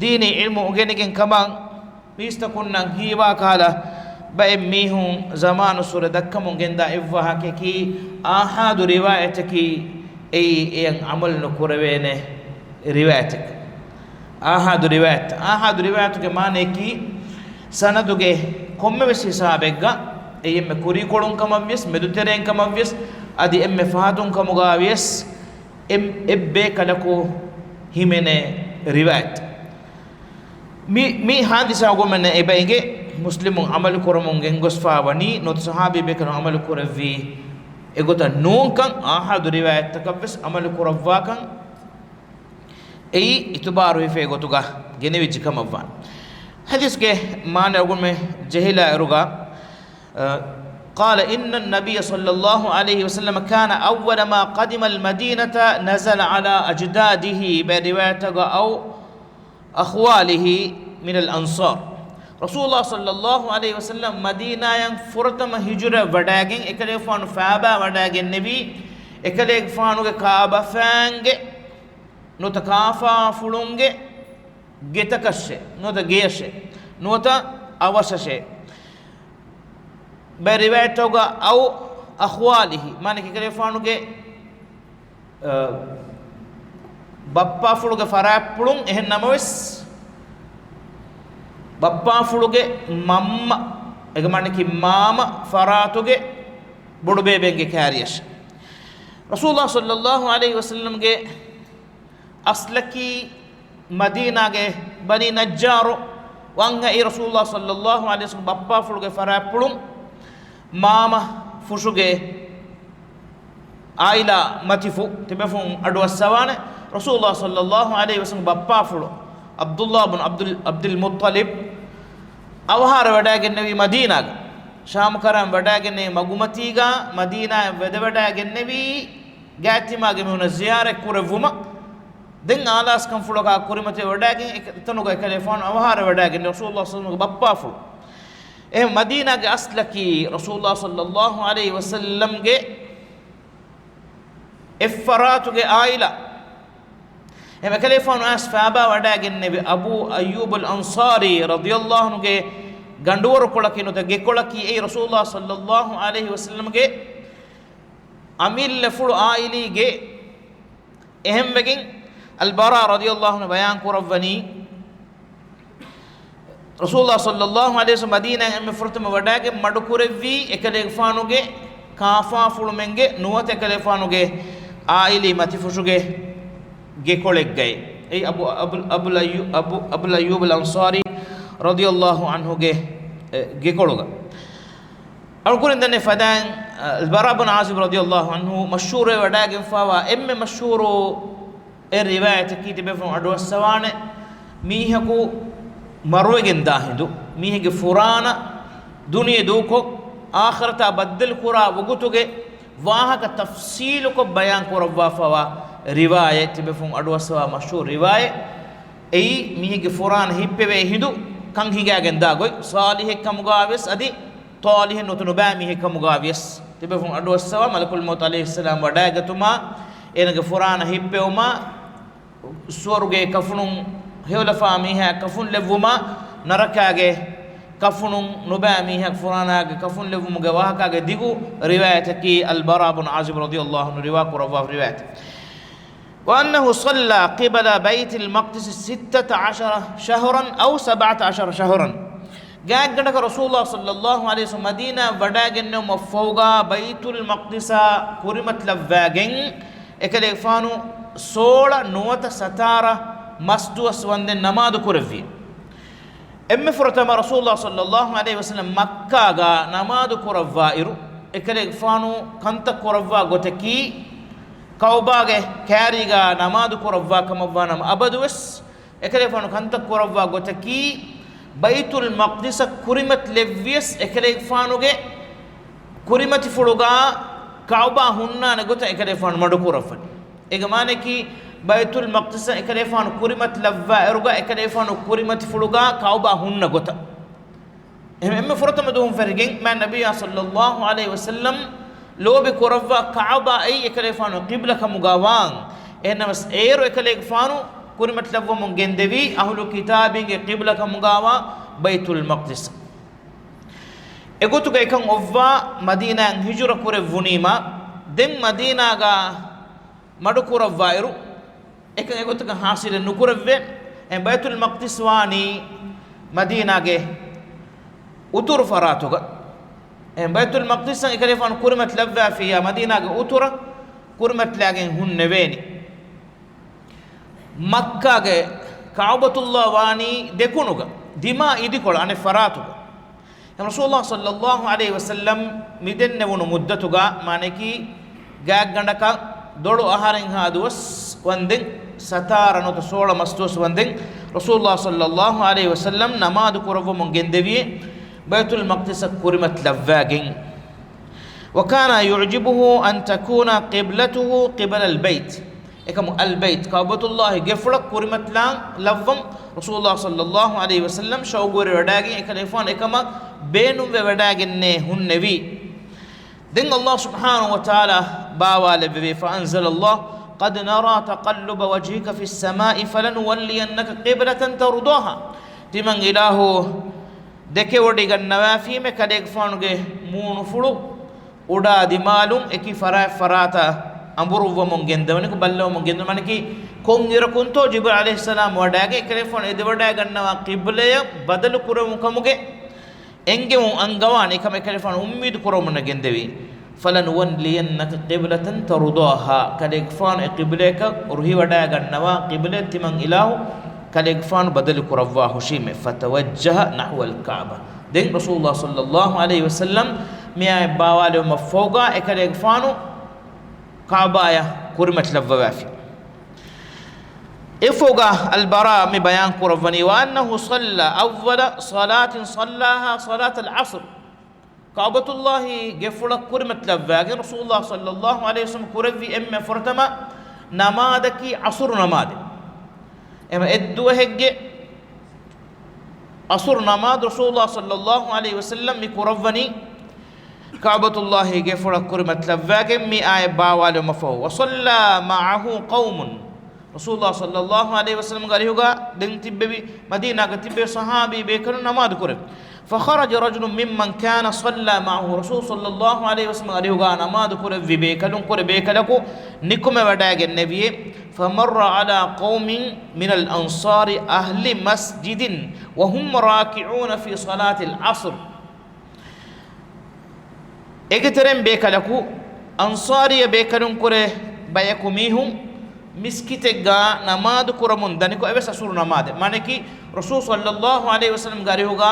ދީނީ ޢިލްމު އުނގެނިގެން ކަމަށް މީސްތަކުންނަށް ހީވާ ކަހަލަ، ބައެއް މީހުން ޒަމާނުއްސުރެ ދައްކަމުން ގެންދާ އެއްވާހަކައަކީ، އާހާދު ރިވާޔަތަކީ އެއީ އެޔަށް ޢަމަލު ނުކުރެވޭނެ ރިވާޔަތެއް. އާހާދު ރިވާޔަތް، އާހާދު ރިވާޔަތުގެ މާނައަކީ، ސަނަދުގެ ކޮންމެވެސް ހިސާބެއްގަ، އެއީ އެންމެ ކުރީކޮޅުން ކަމަށްވިޔަސް، މެދުތެރެއިން ކަމަށްވިޔަސް، އަދި އެންމެ ފަހަތުން ކަމުގަ ވިޔަސް، އެ-، އެއްބޭކަލަކު ހިމެނޭ ރިވާޔަތް. މި، މި ޙާދިސާ އަޅުގަނޑުމެންނަށް އެބަ އެނގޭ، މުސްލިމުން ޢަމަލު ކުރަމުން ގެންގޮސްފަ ވަނީ، ނުވަތަ ޞަޙާބީ ބޭކަލުން ޢަމަލު ކުރެއްވީ އެގޮތަށް ނޫންކަން، އާހާދު ރިވާޔަތްތަކަށްވެސް ޢަމަލު ކުރައްވާކަން، އެއީ އިތުބާރު ހިފޭ ގޮތުގަ ގެނެވިއްޖެ ކަމަށްވާނެ. ޙަދީޘްގެ މާނަ އަޅުގަނޑުމެން ޖެހިލާ އިރުގަ، އަ، قال إن النبي صلى الله عليه وسلم كان أول ما قدم المدينة نزل على أجداده، ބައެއް ރިވާޔަތްތަކުގަ أو أخواله من الأنصار. ރަސޫލުﷲ ޞައްލަﷲ ޢަލައިހި ވަސައްލަމް މަދީނާޔަށް ފުރަތަމަ ހިޖުރަ ވަޑައިގެން، އެކަލޭގެފާނު ފާބާ ވަޑައިގެންނެވީ، އެކަލޭގެފާނުގެ ކާބަފައިންގެ ނުވަތަ ކާފާފުޅުންގެ ގެތަކަށެ، ނުވަތަ ގެޔަށެ، ނުވަތަ އަވަށަށެ. ބައެއް ރިވާޔަތްތަކުގަ އައު އަޚްވާލިހި، މާނައަކީ އެކަލޭގެފާނުގެ، އަ، ބައްޕާފުޅުގެ ފަރާތްޕުޅުން. އެހެން ނަމަވެސް، ބައްޕާފުޅުގެ މަންމަ، އޭގެ މާނައަކީ މާމަ ފަރާތުގެ ބޮޑުބޭބެއިންގެ ކާރިޔަށް. ރަސޫލާ ޞައްލައްލާހު ޢަލައިހި ވަސައްލަމްގެ އަސްލަކީ މަދީނާގެ ބަނީ ނައްޖާރު ވަންހައި. ރަސޫލާ ޞައްލައްލާހު ޢަލައިހި ވަސައްލަމް ބައްޕާފުޅުގެ ފަރާތްޕުޅުން މާމަ ފުށުގެ ޢާއިލާ މަތިފު ތިބެފުން އަޑުއައްސަވާނެ. ރަސޫލާ ޞައްލައްލާހު ޢަލައިހި ވަސައްލަމް ބައްޕާފުޅު ޢަބްދުﷲ ބުން ޢަބްދުލް، ޢަބްދުލް މުއްޠަލިބް އަވަހާރަވެވަޑައިގެންނެވީ މަދީނާގަ. ޝާމު ކަރަން ވަޑައިގެންނެވި މަގުމަތީގަ މަދީނާއަށް ވަދެވަޑައިގެންނެވީ ގާތްތިމާގެ މީހުނަށް ޒިޔާރަތް ކުރެއްވުމަށް. ދެން އާލާސްކަންފުޅަކާ ކުރިމަތިވެ ވަޑައިގެން އެ ތަނުގަ އެކަލޭފާނު އަވަހާރަވެވަޑައިގެން ރަސޫލުﷲ ޞައްލައްލާހު ޢަލައިހި ވަސައްލަމްގެ ބައްޕާފުޅު. އެހެން މަދީނާގެ އަސްލަކީ ރަސޫލުﷲ ޞައްލައްލާހު ޢަލައިހި ވަސައްލަމްގެ އެއްފަރާތުގެ ޢާއިލާ. އެހެން އެކަލޭފާނު އައިސް ފާބާ ވަޑައިގެންނެވި އަބޫ އައްޔޫބުލް އަންޞާރީ ރަޟިޔައްލާހު ޢަންހުގެ ގަނޑުވަރުކޮޅަކީ ނުވަތަ ގެކޮޅަކީ އެއީ ރަސޫލުﷲ ޞައްލައްލާހު ޢަލައިހި ވަސައްލަމްގެ އަމިއްލަފުޅު ޢާއިލީގެ. އެހެންވެގެން އަލްބަރާ ރަޟިޔައްލާހު ޢަންހު ބަޔާން ކުރައްވަނީ، ރަސޫލުﷲ ޞައްލައްލާހު ޢަލައިހި ވަސައްލަމް މަދީނާއަށް އެންމެ ފުރަތަމަ ވަޑައިގެން މަޑުކުރެއްވީ އެކަލޭގެފާނުގެ ކާފާފުޅުމެންގެ ނުވަތަ އެކަލޭގެފާނުގެ ޢާއިލީ މަތިފުށުގެ ގެކޮޅެއްގައި. އެއީ އަބު، އަބު، އަބުލް އައްޔޫ، އަބު، އަބުލް އައްޔޫބުލް އަންޞާރީ ރަޟިޔައްލާހު ޢަންހުގެ، އެ، ގެކޮޅުގަ. އަޅުގަނޑު ދަންނަ ފަދައިން، އަ، އަލްބަރާ ބުން ޢާޒިބް ރަޟިޔައްލާހު ޢަންހު މަޝްހޫރުވެ ވަޑައިގެންފާވާ އެންމެ މަޝްހޫރު އެއް ރިވާޔަތަކީ ތިބޭފުޅުން އަޑުއައްސަވާނެ. މީހަކު މަރުވެގެން ދާ ހިނދު، މީހެއްގެ ފުރާނަ ދުނިޔެ ދޫކޮށް، އާޚިރަތާ ބައްދަލު ކުރާ ވަގުތުގެ ވާހަކަ ތަފްޞީލުކޮށް ބަޔާން ކުރައްވާފަވާ ރިވާޔަތް، ތިބޭފުޅުން އަޑުއައްސަވާ މަޝްހޫރު ރިވާޔަތް. އެއީ މީހެއްގެ ފުރާނަ ހިއްޕެވޭ ހިނދު ކަން ހިނގާގެން ދާ ގޮތް، ޞާލިޙެއް ކަމުގާވިޔަސް އަދި ޠާލިޙެއް ނުވަތަ ނުބައި މީހެއް ކަމުގާވިޔަސް، ތިބޭފުޅުން އަޑުއައްސަވާ މަލަކުލް މައުތު ޢަލައިހިއްސަލާމް ވަޑައިގަތުމާ، އޭނަގެ ފުރާނަ ހިއްޕެވުމާ، ސުވަރުގޭ ކަފުނުން ހެޔޮލަފާ މީހާ ކަފުން ލެއްވުމާ، ނަރަކާގެ ކަފުނުން ނުބައި މީހާ ފުރާނާގެ ކަފުން ލެއްވުމުގެ ވާހަކާގެ ދިގު ރިވާޔަތަކީ އަލްބަރާ ބުން ޢާޒިބް ރަޟިޔައްލާހު ޢަންހު ރިވާ ކުރައްވާ ރިވާޔަތެއް. وأنه صلى قبل بيت المقدس ستة عشر شهرا أو سبعة عشر شهرا. ގާތްގަނޑަކަށް ރަސޫލުﷲ ޞައްލައްލާހު ޢަލައިހި ވަސައްލަމް މަދީނާ ވަޑައިގެންނެވުމަށްފަހުގާ ބައިތުލް މަޤްދިސަށް ކުރިމަތިލައްވައިގެން، އެކަލޭގެފާނު ސޯޅަ ނުވަތަ ސަތާރަ މަސްދުވަސް ވަންދެން ނަމާދު ކުރެއްވި. އެންމެ ފުރަތަމަ ރަސޫލުﷲ ޞައްލައްލާހު ޢަލައިހި ވަސައްލަމް މައްކާގަ ނަމާދު ކުރައްވާ އިރު، އެކަލޭގެފާނު ކަންތައް ކުރައްވާ ގޮތަކީ، ކަޢުބާގެ ކާރީގަ ނަމާދު ކުރައްވާ ކަމަށްވާނަމަ، އަބަދުވެސް އެކަލޭގެފާނު ކަންތައް ކުރައްވާ ގޮތަކީ، ބައިތުލް މަޤްދިސަށް ކުރިމަތިލެއްވިޔަސް އެކަލޭގެފާނުގެ ކުރިމަތިފުޅުގަ ކަޢުބާ ހުންނާނެ ގޮތަށް އެކަލޭގެފާނު މަޑުކުރައްވަނީ. އޭގެ މާނައަކީ، ބައިތުލް މަޤްދިސަށް އެކަލޭގެފާނު ކުރިމަތިލައްވާ އިރުގަ އެކަލޭގެފާނު ކުރިމަތިފުޅުގަ ކަޢުބާ ހުންނަ ގޮތަށް. އެހެން އެންމެ ފުރަތަމަ ދުވަހުން ފެށިގެން މާތް ނަބިއްޔާ ޞައްލައްލާހު ޢަލައިހި ވަސައްލަމް ލޯބި ކުރައްވާ ކަޢުބާ އެއީ އެކަލޭގެފާނު ޤިބްލަ ކަމުގަވާން. އެހެންނަމަވެސް އޭރު އެކަލޭގެފާނު ކުރިމަތިލައްވަމުން ގެންދެވީ އަހުލު ކިތާބީންގެ ޤިބްލަ ކަމުގަވާ ބައިތުލް މަޤްދިސް. އެގޮތުގަ އެކަން އޮއްވާ މަދީނާއަށް ހިޖުރަ ކުރެއްވުނީމާ، ދެން މަދީނާގަ މަޑުކުރައްވާއިރު، އެކަން އެގޮތަކަށް ޙާޞިލެއް ނުކުރެއްވޭ. އެ ބައިތުލް މަޤްދިސް ވާނީ މަދީނާގެ އުތުރު ފަރާތުގަ. އެ ބައިތުލް މަޤްދިސްއަށް އެކަލޭގެފާނު ކުރިމަތިލައްވާފިއްޔާ، މަދީނާގެ އުތުރަށް ކުރިމަތިލާގެން ހުންނެވޭނީ. މައްކާގެ ކަޢުބަތުﷲ ވާނީ ދެކުނުގަ، ދިމާ އިދިކޮޅަށް އަނެއް ފަރާތުގަ. އެހެން ރަސޫލުﷲ ޞައްލައްލާހު ޢަލައިހި ވަސައްލަމް މިދެންނެވުނު މުއްދަތުގަ، މާނައަކީ، ގާތްގަނޑަކަށް ދޮޅު އަހަރެއްހާ ދުވަސް ވަންދެން، ސަތާރަ ނުވަތަ ސޯޅަ މަސްދުވަސް ވަންދެން، ރަސޫލުﷲ ޞައްލައްލާހު ޢަލައިހި ވަސައްލަމް ނަމާދު ކުރައްވަމުން ގެންދެވިއޭ، ބައިތުލް މަޤްދިސަށް ކުރިމަތިލައްވާގެން. وكان يعجبه أن تكون قبلته قبل البيت. އެކަމު އަލްބައިތް، ކަޢުބަތުﷲގެ ގެފުޅަށް ކުރިމަތިލާން ލައްވަން ރަސޫލުﷲ ޞައްލައްލާހު ޢަލައިހި ވަސައްލަމް ޝައުގުވެރިވެވަޑައިގެން، އެކަލޭގެފާނު އެކަމަށް ބޭނުންވެވަޑައިގެންނޭ ހުންނެވީ. ދެން ﷲ ސުބްޙާނަހޫ ވަތަޢާލާ ބާވާލެއްވެވި، فأنزل الله قد نرى تقلب وجهك في السماء فلنولينك قبلة ترضاها. ތިމަން އިލާހު ދެކެވޮޑިގަންނަވާފީމެ ކަލޭގެފާނުގެ މޫނުފުޅު އުޑާ ދިމާލުން އެކި ފަރާތް ފަރާތަށް އަނބުރުއްވަމުން ގެންދަވަނިކޮށް، ބައްލަވަމުން ގެންދަވަނިކީ، ކޮންއިރަކުންތޯ ޖިބްރީލް ޢަލައިހިއްސަލާމް ވަޑައިގެން އެކަލޭގެފާނު އެދެވަޑައިގަންނަވާ ޤިބްލަޔަށް ބަދަލު ކުރެވުން ކަމުގެ އެންގެވުން އަންގަވާނެ. އެކަމަށް އެކަލޭގެފާނު އުއްމީދު ކުރަމުންނެއް ގެންދެވީ. فلنولينك قبلة ترضاها، ކަލޭގެފާނު އެ ޤިބްލަޔަކަށް ރުހިވަޑައިގަންނަވާ ޤިބްލަޔަށް ތިމަން އިލާހު ކަލޭގެފާނު ބަދަލު ކުރައްވާ ހުށީމެ. فتوجه نحو الكعبة. ދެން ރަސޫލުﷲ ޞައްލައްލާހު ޢަލައިހި ވަސައްލަމް މިއާއެއް ބާވާލެވުމަށްފަހުގަ އެކަލޭގެފާނު ކަޢުބާޔަށް ކުރިމަތިލައްވަވާފި. އެފޮގަ އަލްބަރާ މި ބަޔާން ކުރައްވަނީ، وأنه صلى أول صلاة صلاها صلاة العصر. ކަޢުބަތުﷲ ގެފުޅަށް ކުރިމަތިލައްވާގެން ރަސޫލުﷲ ޞައްލައްލާހު ޢަލައިހި ވަސައްލަމް ކުރެއްވި އެންމެ ފުރަތަމަ ނަމާދަކީ ޢަޞުރު ނަމާދެއް. އެމަ އެއްދުވަހެއްގެ ޢަޞުރު ނަމާދު ރަސޫލުﷲ ޞައްލައްލާހު ޢަލައިހި ވަސައްލަމް މި ކުރައްވަނީ ކަޢުބަތުﷲ ގެފުޅަށް ކުރިމަތިލައްވާގެން މި އާޔަތް ބާވާލުމަށްފަހު. وصلى معه قوم. ރަސޫލުﷲ ޞައްލައްލާހު ޢަލައިހި ވަސައްލަމްގެ އަރިހުގަ ދެން ތިއްބެވި، މަދީނާގަ ތިއްބެވި ޞަޙާބީ ބޭކަލުން ނަމާދު ކުރެވި. فخرج رجل ممن كان صلى معه. ރަސޫލު ޞައްލައްލާހު ޢަލައިހި ވަސައްލަމްގެ އަރިހުގަ ނަމާދު ކުރެއްވި ބޭކަލުން، ކުރެ ބޭކަލަކު ނިކުމެވަޑައިގެންނެވިއޭ. فمر على قوم من الأنصار أهل مسجد وهم راكعون في صلاة العصر. އޭގެ ތެރެއިން ބޭކަލަކު، އަންޞާރީ ބޭކަލުން ކުރެ ބަޔަކު މީހުން މިސްކިތެއްގަ ނަމާދު ކުރަމުން ދަނިކޮށް، އެވެސް ޢަޞުރު ނަމާދެއް. މާނައަކީ، ރަސޫލު ޞައްލައްލާހު ޢަލައިހި ވަސައްލަމްގެ އަރިހުގަ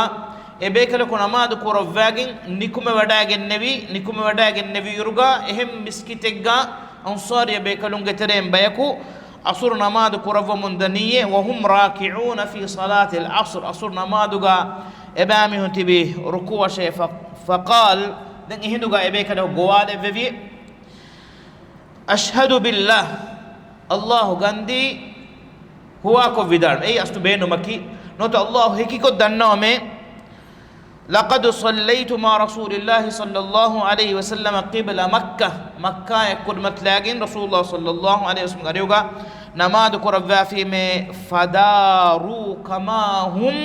އެ ބޭކަލަކު ނަމާދު ކުރައްވާގެން ނިކުމެވަޑައިގެންނެވި، ނިކުމެވަޑައިގެންނެވިއިރުގަ އެހެން މިސްކިތެއްގަ އަންޞާރީ ބޭކަލުންގެ ތެރެއިން ބަޔަކު ޢަޞުރު ނަމާދު ކުރައްވަމުން ދަނީއޭ، وهم راكعون في صلاة العصر، ޢަޞުރު ނަމާދުގަ އެބައިމީހުން ތިބި ރުކޫޢަށޭ. ފަ، فقال، ދެން އެހިނދުގަ އެބޭކަލަކު ގޮވާލެއްވެވި، أشهد بالله، ﷲ ގަންދީ ހުވާކޮށް ވިދާޅު. އެއީ އަސްލު ބޭނުމަކީ، ނުވަތަ ﷲ ހެކިކޮށް ދަންނަވަމޭ، لقد صليت مع رسول الله صلى الله عليه وسلم قبل مكة، މައްކާއަށް ކުރިމަތިލާގެން ރަސޫލުﷲ ޞައްލައްލާހު ޢަލައިހި ވަސައްލަމްގެ އަރިހުގަ ނަމާދު ކުރައްވާފީމޭ، فداروا كما هم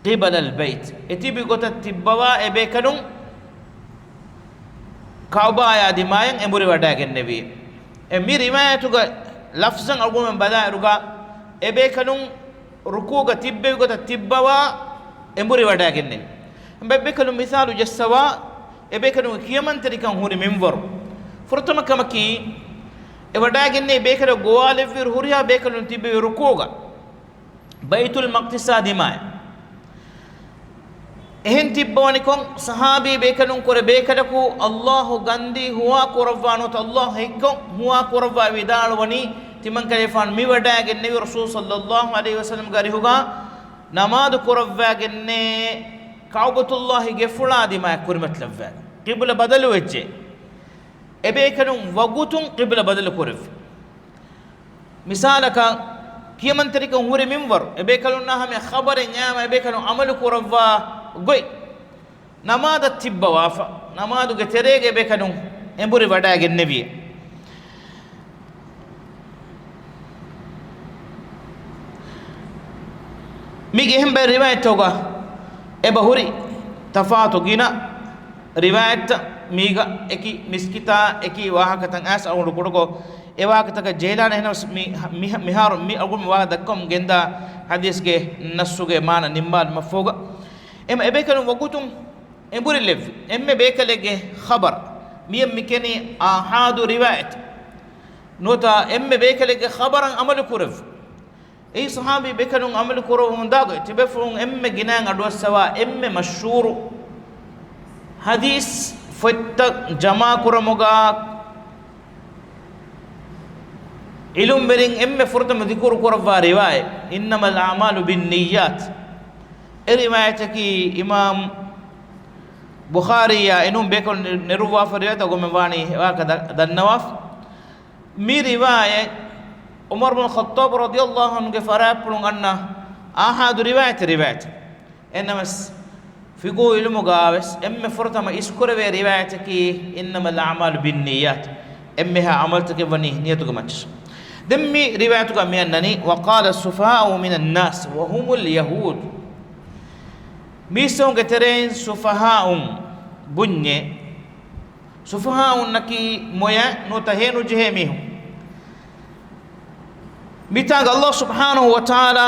قبل البيت، އެ ތިބި ގޮތަށް ތިއްބަވާ އެ ބޭކަލުން ކަޢުބާޔާ ދިމާޔަށް އެނބުރިވަޑައިގެންނެވި. އެ މި ރިވާޔަތުގެ ލަފްޒަށް އަޅުގަނޑުމެން ބަލާއިރުގަ އެ ބޭކަލުން ރުކޫޢުގަ ތިއްބެވި ގޮތަށް ތިއްބަވާ އެނބުރި ވަޑައިގެންނެވި. އެބޭކަލުން މިސާލު ޖެއްސަވާ، އެބޭކަލުންގެ ކިޔަމަންތެރިކަން ހުރި މިންވަރު. ފުރަތަމަ ކަމަކީ، އެ ވަޑައިގެންނެވި ބޭކަލަކު ގޮވާލެއްވިއިރު ހުރިހާ ބޭކަލުން ތިއްބެވި ރުކޫޢުގަ، ބައިތުލް މަޤްދިސާ ދިމާޔަށް. އެހެން ތިއްބަވަނިކޮށް، ޞަޙާބީ ބޭކަލުން ކުރެ ބޭކަލަކު ﷲ ގަންދީ ހުވާ ކުރައްވާ ނުވަތަ ﷲ ހެކިކޮށް ހުވާ ކުރައްވާ ވިދާޅުވަނީ، ތިމަންކަލޭގެފާނު މި ވަޑައިގެންނެވި ރަސޫލު ޞައްލައްލާހު ޢަލައިހި ވަސައްލަމްގެ އަރިހުގަ ނަމާދު ކުރައްވާގެންނޭ، ކަޢުބަތުﷲ ގެފުޅާ ދިމާޔަށް ކުރިމަތިލައްވާ. ޤިބުލަ ބަދަލުވެއްޖެ. އެބޭކަލުން ވަގުތުން ޤިބުލަ ބަދަލު ކުރެއްވި. މިސާލަކަށް، ކިޔަމަންތެރިކަން ހުރި މިންވަރު، އެބޭކަލުންނާ ހަމަޔަށް ޚަބަރެއް އައިމަ އެބޭކަލުން ޢަމަލު ކުރައްވާ ގޮތް، ނަމާދަށް ތިއްބަވާފަ، ނަމާދުގެ ތެރޭގަ އެބޭކަލުން އެނބުރި ވަޑައިގެންނެވި. މީގެ އެހެން ބައެއް ރިވާޔަތްތަކުގަ އެބަ ހުރި ތަފާތު ގިނަ ރިވާޔަތްތައް މީގަ އެކި މިސްކިތާ އެކި ވާހަކަތައް އައިސް އަޅުގަނޑު ކުޑަކޮށް އެ ވާހަކަތަކަށް ޖެހިލާނެ. އެހެނަސް މި، މި، މިހާރު މި އަޅުގަނޑު މި ވާހަކަ ދައްކަމުން ގެންދާ ޙަދީޘްގެ ނައްޞުގެ މާނަ ނިންމާލުމަށްފަހުގަ، އެމަ އެބޭކަލުން ވަގުތުން އެނބުރިލެއްވި. އެންމެ ބޭކަލެއްގެ ޚަބަރު، މިއަށް މި ކިޔަނީ އާޙާދު ރިވާޔަތް. ނުވަތަ އެންމެ ބޭކަލެއްގެ ޚަބަރަށް ޢަމަލު ކުރެއްވި. އެއީ ޞަޙާބީ ބޭކަލުން ޢަމަލު ކުރައްވަމުންދާ ގޮތް. ތިބޭފުޅުން އެންމެ ގިނައިން އަޑުއައްސަވާ އެންމެ މަޝްހޫރު ޙަދީޘް ފޮތްތައް ޖަމާކުރަމުގަ ޢިލްމުވެރިން އެންމެ ފުރަތަމަ ޛިކުރު ކުރައްވާ ރިވާޔަތް، إنما الأعمال بالنيات. އެ ރިވާޔަތަކީ އިމާމް ބުޚާރީއާ އެނޫން ބޭކަލުން ނެ، ނެރުއްވާފަ ރިވާޔަތަށް ގޮމެ ވާނީ އެވާހަކަ ދަ، ދަންނަވާފަ. މި ރިވާޔަތް ޢުމަރު ބިން ޚައްޠާބު ރަޟިޔަﷲ ޢަންހުގެ ފަރާތްޕުޅުން އަންނަ އާޙާދު ރިވާޔަތެއް، ރިވާޔަތެއް. އެންނަމަސް، ފިޤުހު ޢިލްމުގަވެސް އެންމެ ފުރަތަމަ އިސްކުރެވޭ ރިވާޔަތަކީ، إنما الأعمال بالنيات. އެންމެހާ ޢަމަލުތަކެއް ވަނީ ނިޔަތުގެ މައްޗަށް. ދެން މި ރިވާޔަތުގަ މި އަންނަނީ، "وقال السفهاء من الناس وهم اليهود." މީސްތަކުންގެ ތެރެއިން ސުފަހާއުން ބުންޏޭ. ސުފަހާއުންނަކީ މޮޔަ ނުވަތަ ހޭނުޖެހޭ މީހުން. މިތާގަ ﷲ ސުބްޙާނަހޫ ވަތަޢާލާ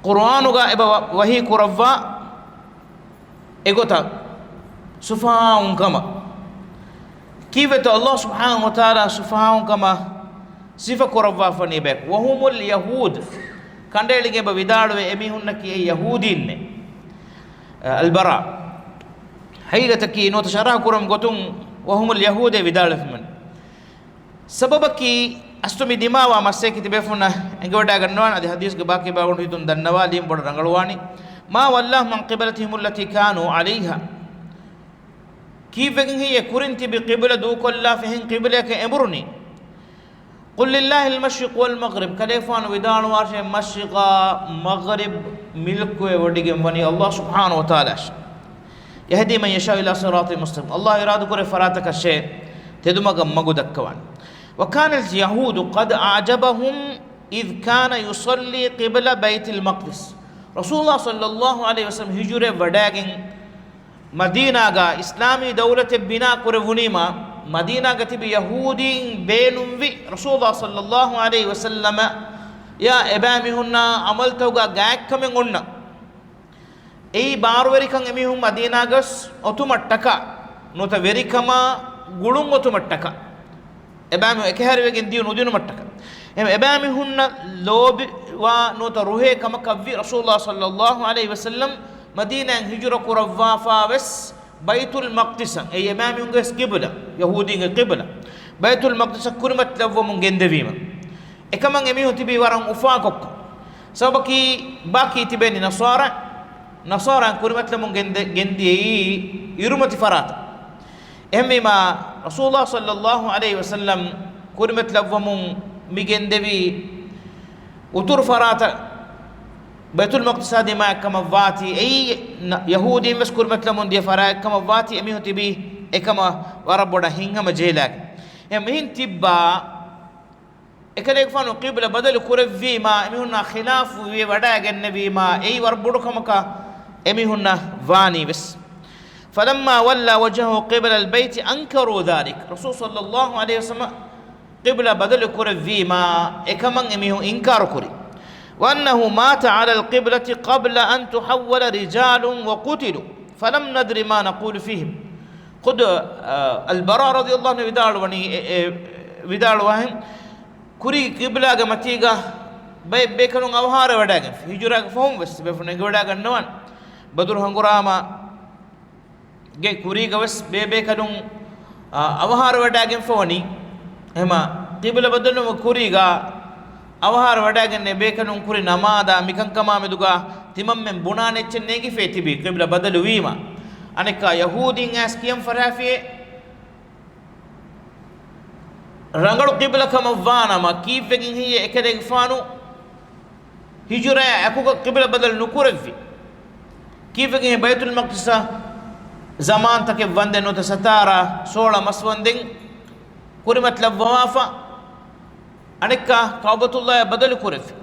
ޤުރުއާނުގަ އެބަ ވަ-، ވަޙީ ކުރައްވާ އެގޮތަށް ސުފަހާއުން ކަމަށް. ކީއްވެތޯ ﷲ ސުބްޙާނަހޫ ވަތަޢާލާ ސުފަހާއުން ކަމަށް ސިފަ ކުރައްވާފަ ނިބޭކު؟ "وهم اليهود." ކަނޑައެޅިގެން އެބަ ވިދާޅުވޭ އެމީހުންނަކީ އެ ޔަހޫދީންނޭ. އަލްބަރާ. ޙަޤީޤަތަކީ ނުވަތަ ޝަރަޙަ ކުރުމުގެ ގޮތުން "وهم اليهود" އޭ ވިދާޅުވެފަ މި. ސަބަބަކީ އަސްލު މި ދިމާވާ މައްސަލައަކީ ތިބޭފުޅުންނަށް އެނގިވަޑައިގަންނަވާނެ، އަދި ޙަދީޘްގެ ބާކީ ބާވަނު ހިތުން ދަންނަވާލީމަ ބޮޑަށް ރަނގަޅުވާނީ. "ما ولاهم عن قبلتهم التي كانوا عليها." ކީއްވެގެން ހެއްޔޭ ކުރިން ތިބި ޤިބުލަ ދޫކޮށްލާފަ އެހެން ޤިބުލަޔަކަށް އެނބުރުނީ؟ "قل لله المشرق والمغرب." ކަލޭގެފާނު ވިދާޅުވާށޭ، މަޝްރިޤާ މަޣްރިބް މިލްކުވެވޮޑިގެން ވަނީ ﷲ ސުބްޙާނަހޫ ވަތަޢާލާއަށް. "يهدي من يشاء إلى صراط مستقيم." ﷲ އިރާދަކުރޭ ފަރާތަކަށޭ ތެދުމަގަށް މަގު ދައްކަވާނެ. "وكان اليهود قد أعجبهم إذ كان يصلي قبل بيت المقدس." ރަސޫލުﷲ ޞައްލަﷲު ޢަލައިހި ވަސައްލަމަ ހިޖުރަ ވަޑައިގެން މަދީނާގަ އިސްލާމީ ދައުލަތެއް ބިނާ ކުރެވުނީމާ، މަދީނާގަ ތިބި ޔަހޫދީން ބޭނުންވި ރަސޫލުﷲ ޞައްލަﷲު ޢަލައިހި ވަސައްލަމަ އެ އެބައިމީހުންނާ ޢަމަލުތަކުގަ ގާތްކަމެއް އޮންނަ. އެއީ ބާރުވެރިކަން އެމީހުން މަދީނާގަސް އޮތުމަށްޓަކާ، ނުވަތަ ވެރިކަމާ ގުޅުން އޮތުމަށްޓަކާ. އެބައިމީހުން އެކަހެރިވެގެން ދިޔުން ނުދިނުމަށްޓަކާ. އެހެން އެބައިމީހުންނަށް ލޯބިވާ ނުވަތަ ރުހޭ ކަމަކަށްވި ރަސޫލުﷲ ޞައްލަﷲު ޢަލައިހި ވަސައްލަމް މަދީނާއިން ހިޖުރަ ކުރައްވާފާވެސް ބައިތުލް މަޤްދިސަށް، އެއީ އެބައިމީހުންގެ ވެސް ޤިބުލަ، ޔަހޫދީންގެ ޤިބުލަ، ބައިތުލް މަޤްދިސަށް ކުރިމަތިލައްވަމުން ގެންދެވީމަ. އެކަމަށް އެމީހުން ތިބީ ވަރަށް އުފާކޮށްކޮށް. ސަބަބަކީ ބާކީ ތިބެނީ ނަޞާރާ، ނަޞާރާއިން ކުރިމަތިލަމުން ގެންދެ-، ގެންދިޔައީ އިރުމަތި ފަރާތަށް. އެހެންވީމާ، ރަސޫލުﷲ ޞައްލަﷲު ޢަލައިހި ވަސައްލަމް ކުރިމަތިލައްވަމުން މި ގެންދެވީ އުތުރު ފަރާތަށް، ބައިތުލް މަޤްދިސާ ދިމާއެއްކަމަށް ވާތީ، އެއީ ނަ-، ޔަހޫދީން ވެސް ކުރިމަތިލަމުން ދިޔަ ފަރާތެއްކަމަށް ވާތީ، އެމީހުން ތިބީ އެކަމަށް ވަރަށް ބޮޑަށް ހިތްހަމަ ޖެހިލާގެން. އެ މިހެން ތިއްބާ، އެކަލޭގެފާނު ޤިބުލަ ބަދަލު ކުރެއްވީމާ، އެމީހުންނާ ޚިލާފު ވިޔަ ވަޑައިގެންނެވީމާ، އެއީ ވަރަށް ބޮޑު ކަމަކަށް އެމީހުންނަށް ވާނީ ވެސް. فلما ولى وجهه قبل البيت أنكروا ذلك. ރަސޫލު ޞައްލަﷲު ޢަލައިހި ވަސައްލަމަ ޤިބުލަ ބަދަލު ކުރެއްވީމާ، އެކަމަށް އެމީހުން އިންކާރު ކުރި. وأنه مات على القبلة قبل أن تحول رجال وقتلوا فلم ندر ما نقول فيهم. ޚުދު، އަ، އަލްބަރާ ރަޟިޔަﷲު ޢަންހު ވިދާޅުވަނީ، އެ، އެ، ވިދާޅުވާހެން، ކުރީ ޤިބްލާގެ މަތީގަ ބައެއް ބޭކަލުން އަވަހާރަވެވަޑައިގެންފި. ހިޖުރާގެ ފަހުން ވެސް ބޭފުޅުން އެނގިވަޑައިގަންނަވާނެ. ބަދުރު ހަނގުރާމަގެ ކުރީގަ ވެސް ބޭބޭކަލުން، އާ، އަވަހާރަވެވަޑައިގެންފަ ވަނީ. އެހެމަ ޤިބްލަ ބަދަލުވުމުގެ ކުރީގަ އަވަހާރަވެވަޑައިގެންނެވި ބޭކަލުން ކުރި ނަމާދާ މިކަންކަމާ މެދުގަ ތިމަންމެން ބުނާނެ އެއްޗެއް ނޭނގިފައި ތިބީ، ޤިބްލަ ބަދަލުވީމަ. އަނެއްކާ ޔަހޫދީން އައިސް ކިޔަން ފަށާފިއޭ. ރަނގަޅު ޤިބްލަ ކަމަށްވާނަމަ، ކީއްވެގެން ހެއްޔޭ އެކަލޭގެފާނު ހިޖުރަޔާ އެކުގަ ޤިބްލަ ބަދަލު ނުކުރެއްވި؟ ކީއްވެގެން ހެއްޔޭ ބައިތުލް މަޤްދިސަށް ޒަމާންތަކެއް ވަންދެން ނުވަތަ ސަތާރާ ސޯޅަ މަސް ވަންދެން ކުރިމަތިލައްވަވާފަ، އަނެއްކާ ކަޢުބަތުﷲއާ ބަދަލު ކުރެއްވި؟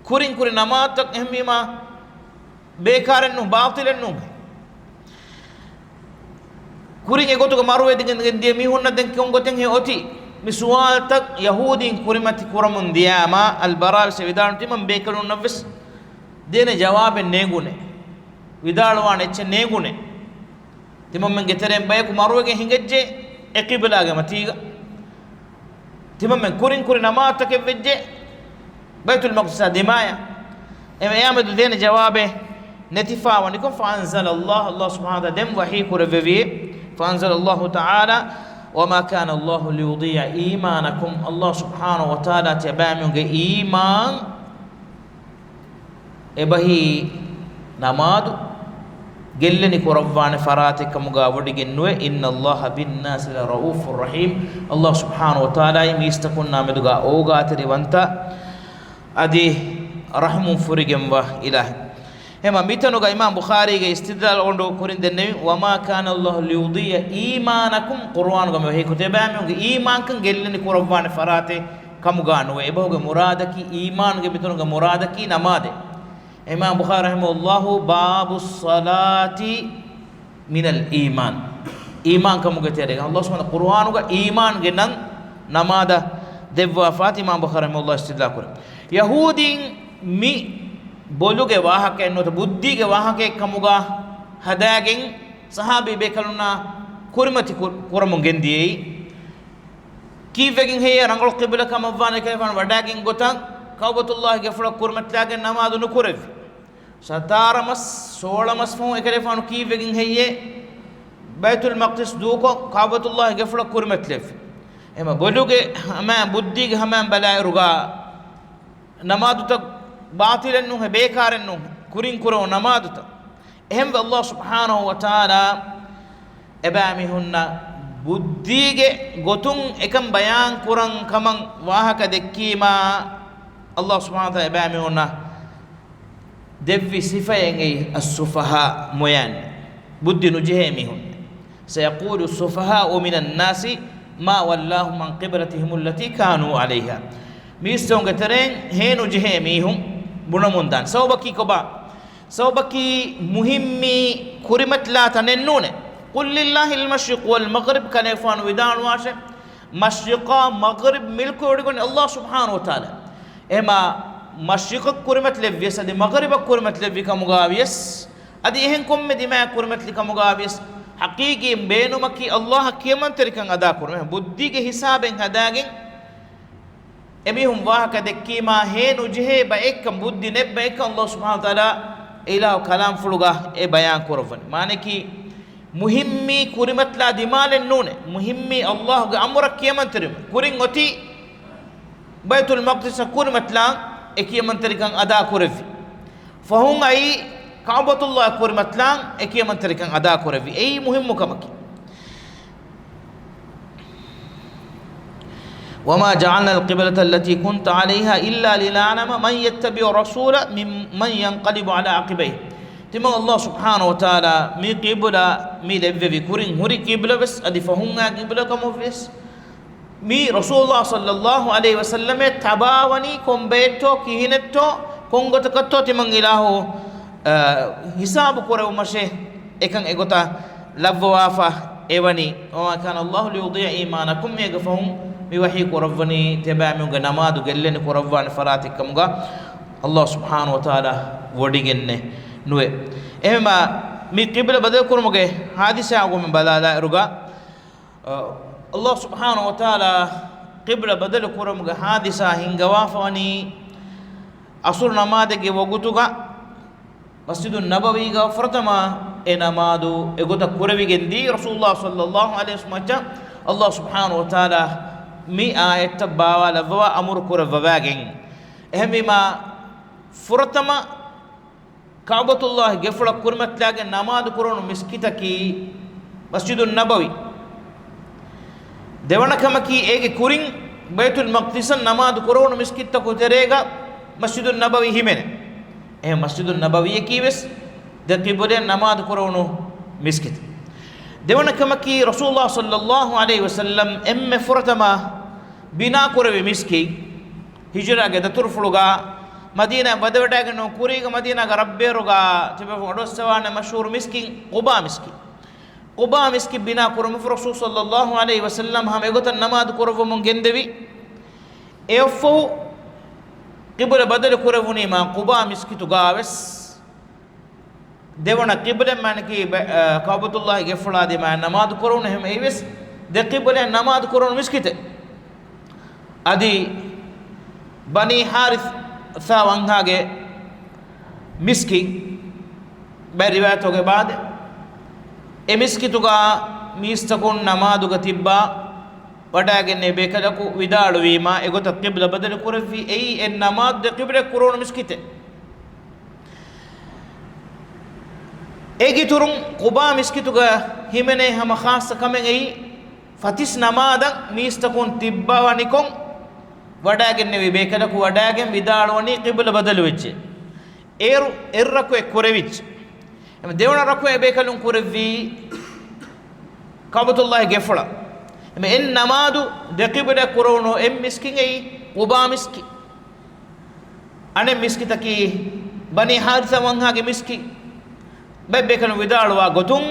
ކުރިން ކުރި ނަމާދުތައް އެހެންވީމާ، ބޭކާރެއްނޫން، ބާޠިލެއްނޫން. ކުރިން އެގޮތުގަ މަރުވެދިގެން ދިޔަ މީހުންނަށް ދެން ކޮން ގޮތެއްހޭ އޮތީ؟ މި ސުވާލުތައް ޔަހޫދީން ކުރިމަތި ކުރަމުން ދިޔާމާ، އަލްބަރާ ވެސް ވިދާޅު ތިމަން ބޭކަލުންނަށްވެސް ދޭނެ ޖަވާބެއް ނޭނގުނެ. ވިދާޅުވާނެ އެއްޗެއް ނޭނގުނެ. ތިމަންމެންގެ ތެރެއިން ބަޔަކު މަރުވެގެން ހިނގައްޖެ އެ ޤިބްލާގެ މަތީގަ. ތިމަންމެން ކުރިން ކުރި ނަމާދުތަކެއް ވެއްޖެ ބައިތުލް މަޤްދިސާ ދިމާޔަށް. އެ އެއާމެދު ދޭނެ ޖަވާބެއް ނެތިފާވަނިކޮށް، فأنزل الله، ﷲ ސުބްޙާނަހޫ ވަތަޢާލާ ދެން ވަޙީ ކުރެއްވެވި، فأنزل الله تعالى، وما كان الله ليضيع إيمانكم، ﷲ ސުބްޙާނަހޫ ވަތަޢާލާ ތިޔަބައިމީހުންގެ އީމާން އެބަހީ ނަމާދު ގެއްލެނި ކުރައްވާނެ ފަރާތެއް ކަމުގަ ވޮޑިގެން ނުވޭ. إن الله بالناس لرءوف رحيم. ﷲ ސުބްޙާނަހޫ ވަތަޢާލާއީ މީސްތަކުންނާ މެދުގަ އޯގާތެރިވަންތަ އަދި ރަޙްމުން ފުރިގެންވާ އިލާހެއް. ހަމަ މިތަނުގަ އިމާމް ބުޚާރީގެ އިސްތިދްލާލު އޮނޑު ކުރިން ދެންނެވި، "وما كان الله ليضيع إيمانكم" ޤުރުއާނުގަ މި ވަޙީކޮށް ތިބާމީހުންގެ އީމާންކަން ގެއްލެނި ކުރައްވާނެ ފަރާތެއް ކަމުގަ ނުވޭ. އެބަހުގެ މުރާދަކީ އީމާންގެ މިތަނުގަ މުރާދަކީ ނަމާދެއް. އިމާމް ބުޚާރީ ރަޙިމަހުﷲ، "باب الصلاة من الإيمان" އީމާންކަމުގެ ތެރޭގަ ﷲ ސުބްޙާނަހޫ ވަތަޢާލާ ޤުރުއާނުގަ އީމާންގެ ނަން ނަމާދަށް ދެއްވާފާތީ އިމާމް ބުޚާރީ ރަޙިމަހުﷲ އިސްތިދްލާލު ކުރި. ޔަހޫދީން މި ބޮލުގެ ވާހަކައެއް ނުވަތަ ބުއްދީގެ ވާހަކައެއް ކަމުގަ ހަދާގެން ސަހާބީ ބޭކަލުންނާ ކުރިމަތި ކުރ-، ކުރަމުން ގެންދިޔައީ. ކީއްވެގެން ހެއްޔޭ ރަނގަޅު ޤިބްލަ ކަމަށްވާނެ ކަލޭފާނު ވަޑާގެން ގޮތަށް ކަޢުބަތުﷲގެ ގެފުޅަށް ކުރިމަތިލާގެން ނަމާދު ނުކުރެއްވި؟ ސަތާރަ މަސް، ސޯޅަ މަސް ފަހުން އެކަލޭފާނު ކީއްވެގެން ހެއްޔޭ ބައިތުލް މަޤްދިސް ދޫކޮށް ކަޢުބަތުﷲގެ ގެފުޅަށް ކުރިމަތިލެއްވި؟ އެމަ ބޮލުގެ ހަމައިން ބުއްދީގެ ހަމައިން ބަލާއިރުގަ ނަމާދުތައް ބާޠިލެއްނޫން، ބޭކާރެއްނޫން، ކުރިން ކުރެވުނު ނަމާދުތައް. އެހެންވެ، ﷲ ސުބްޙާނަހޫ ވަތަޢާލާ އެބައިމީހުންނަށް ބުއްދީގެ ގޮތުން އެކަން ބަޔާން ކުރަން ކަމަށް ވާހަކަ ދެއްކީމާ، ﷲ ސުބްޙާނަހޫ ވަތަޢާލާ އެބައިމީހުންނަށް ދެއްވި ސިފައެއް އެއީ އައްސުފަހާ، މޮޔަން، ބުއްދި ނުޖެހޭ މީހުން. سيقول السفهاء من الناس ما ولاهم عن قبلتهم التي كانوا عليها. މީސްތަކުންގެ ތެރެއިން ހޭނުޖެހޭ މީހުން ބުނަމުންދާނެ. ސަބަބަކީ ކޮބާ؟ ސަބަބަކީ މުހިންމީ ކުރިމަތިލާ ތަނެއްނޫނެ. قل لله المشرق والمغرب، ކަލޭފާނު ވިދާޅުވާށެ، މަޝްރިޤާ މަޣްރިބް މިލްކުވެވޮޑިގަންނަވަނީ ﷲ ސުބްޙާނަހޫ ވަތަޢާލާ. އެހެމާ މަޝްރިޤަށް ކުރިމަތިލެއްވިޔަސް އަދި މަޣްރިބަށް ކުރިމަތިލެއްވި ކަމުގަވިޔަސް އަދި އެހެން ކޮންމެ ދިމާއަށް ކުރިމަތިލި ކަމުގަވިޔަސް، ޙަޤީޤީ ބޭނުމަކީ ﷲ އަށް ކިޔަމަންތެރިކަން އަދާކުރުމެއް. ބުއްދީގެ ހިސާބެއް ހަދާގެން އެމީހުން ވާހަކަ ދެއްކީމާ، ހޭ ނުޖެހޭ ބައެއްކަން، ބުއްދި ނެތް ބައެއްކަން ﷲ ސުބްޙާނަހޫ ވަތަޢާލާ އެ އިލާހު ކަލާމްފުޅުގަ އެ ބަޔާން ކުރައްވަނީ. މާނައަކީ، މުހިންމީ ކުރިމަތިލާ ދިމާލެއް ނޫނޭ. މުހިންމީ ﷲގެ އަމުރަށް ކިޔަމަންތެރިވުން. ކުރިން އޮތީ ބައިތުލް މަޤްދިސަށް ކުރިމަތިލާން އެ ކިޔަމަންތެރިކަން އަދާ ކުރެއްވި. ފަހުން އައީ ކަޢުބަތުﷲ ކުރިމަތިލާން އެ ކިޔަމަންތެރިކަން އަދާ ކުރެއްވި. އެއީ މުހިންމު ކަމަކީ. وما جعلنا القبلة التي كنت عليها إلا لنعلم من يتبع الرسول ممن ينقلب على عقبيه. ތިމަން ﷲ ސުބްޙާނަހޫ ވަތަޢާލާ މި ޤިބުލާ މި ލެއްވެވި ކުރިން ހުރި ޤިބުލަ ވެސް އަދި ފަހުން އާ ޤިބުލަ ކަމަށް ވެސް މި ރަސޫލުﷲ ޞައްލައްލާހު ޢަލައިހި ވަސައްލަމަށް ތަބާވަނީ ކޮން ބައެއްތޯ، ކިހިނެއްތޯ، ކޮން ގޮތަކަށްތޯ ތިމަން އިލާހު، އަ، ހިސާބު ކުރެވުމަށޭ އެކަން އެގޮތަށް ލައްވަވާފަ އެވަނީ. وما كان الله ليضيع إيمانكم، މީގެ ފަހުން މި ވަޙީ ކުރައްވަނީ ތިބާމީހުންގެ ނަމާދު ގެއްލެނި ކުރައްވާނެ ފަރާތެއް ކަމުގަ ﷲ ސުބްޙާނަހޫ ވަތަޢާލާ ވޮޑިގެންނެއް ނުވޭ. އެހެންމާ މި ޤިބުލަ ބަދަލު ކުރުމުގެ ޙާދިސާ ގޮމެ ބަލާލާއިރުގަ، އަ، ﷲ ސުބްޙާނަހޫ ވަތަޢާލާ ޤިބުލަ ބަދަލު ކުރުމުގެ ޙާދިސާ ހިންގަވާފަވަނީ ޢަޞުރު ނަމާދެއްގެ ވަގުތުގަ މަސްޖިދުއް ނަބަވީގަ ފުރަތަމަ އެ ނަމާދު އެގޮތަށް ކުރެވިގެންދީ ރަސޫލުﷲ ޞައްލައްލާހު ޢަލައިހި ވަސައްލަމައަށް ﷲ ސުބްޙާނަހޫ ވަތަޢާލާ މި އާޔަތްތައް ބާވާލައްވަވާ އަމުރު ކުރައްވަވާގެން. އެހެންވީމާ، ފުރަތަމަ ކަޢުބަތުﷲ ގެފުޅަށް ކުރިމަތިލާގެން ނަމާދު ކުރެވުނު މިސްކިތަކީ މަސްޖިދުއް ނަބަވީ. ދެވަނަ ކަމަކީ، އޭގެ ކުރިން ބައިތުލް މަޤްދިސަށް ނަމާދު ކުރެވުނު މިސްކިތްތަކުގެ ތެރޭގަ މަސްޖިދުއް ނަބަވީ ހިމެނޭ. އެހެން މަސްޖިދުއް ނަބަވީއަކީ ވެސް ދެ ޤިބުލައިން ނަމާދު ކުރެވުނު މިސްކިތެއް. ދެވަނަ ކަމަކީ، ރަސޫލުﷲ ޞައްލައްލާހު ޢަލައިހި ވަސައްލަމް އެންމެ ފުރަތަމަ ބިނާ ކުރެއްވި މިސްކިތް، ހިޖުރާގެ ދަތުރުފުޅުގަ މަދީނާއަށް ވަދެވަޑައިގެންނެވުނު ކުރީގަ މަދީނާގެ ރަށްބޭރުގަ ތިބެފަ އަޑުއައްސަވާނެ މަޝްހޫރު މިސްކިތް ޤުބާ މިސްކިތް. ޤުބާ މިސްކިތް ބިނާ ކުރުމަށްފަހު ރަސޫލު ޞައްލައްލާހު ޢަލައިހި ވަސައްލަމް ހަމަ އެގޮތަށް ނަމާދު ކުރައްވަމުން ގެންދެވި. އެއަށްފަހު ޤިބުލަ ބަދަލު ކުރެވުނީމާ ޤުބާ މިސްކިތުގަ ވެސް ދެވަނަ ޤިބުލަ މާނައަކީ ބަ-، އަ، ކަޢުބަތުﷲ ގެފުޅާ ދިމާއަށް ނަމާދު ކުރެވުނު އެހެން އެއީ ވެސް ދެ ޤިބުލައިން ނަމާދު ކުރެވުނު މިސްކިތެއް. އަދި ބަނީ ޙާރިޘާ ވަންހާގެ މިސްކިތް ބައެއް ރިވާޔަތުގެ ބާދެ، އެ މިސްކިތުގަ މީސްތަކުން ނަމާދުގަ ތިއްބާ ވަޑައިގެންނެވި ބޭކަލަކު ވިދާޅުވީމާ، އެގޮތަށް ޤިބްލަ ބަދަލު ކުރެއްވީ އެއީ އެ ނަމާދު ދެ ޤިބްލަ ކުރެވުނު މިސްކިތެއް. އޭގެ އިތުރުން ޤުބާ މިސްކިތުގަ ހިމެނޭ ހަމަ ޚާއްޞަ ކަމެއް އެއީ، ފަތިސް ނަމާދަށް މީސްތަކުން ތިއްބަވަނިކޮށް، ވަޑައިގެންނެވި ބޭކަލަކު ވަޑައިގެން ވިދާޅުވަނީ ޤިބްލަ ބަދަލު ވެއްޖެ. އޭރު އެއްރަކުއެއް ކުރެވިއްޖެ. އެމަ ދެވަނަ ރަކުއެއް ބޭކަލުން ކުރެއްވީ ކައުބަތުﷲގެ ގެފުޅަށް. އެމަ އެއް ނަމާދު ދެ ޤިބުލަ ކުރެވުނު އެއް މިސްކިތް އެއީ ޤުބާ މިސްކިތް. އަނެއް މިސްކިތަކީ ބަނީ ޙާރިޘާ ވަންހާގެ މިސްކިތް. ބައެއް ބޭކަލުން ވިދާޅުވާ ގޮތުން،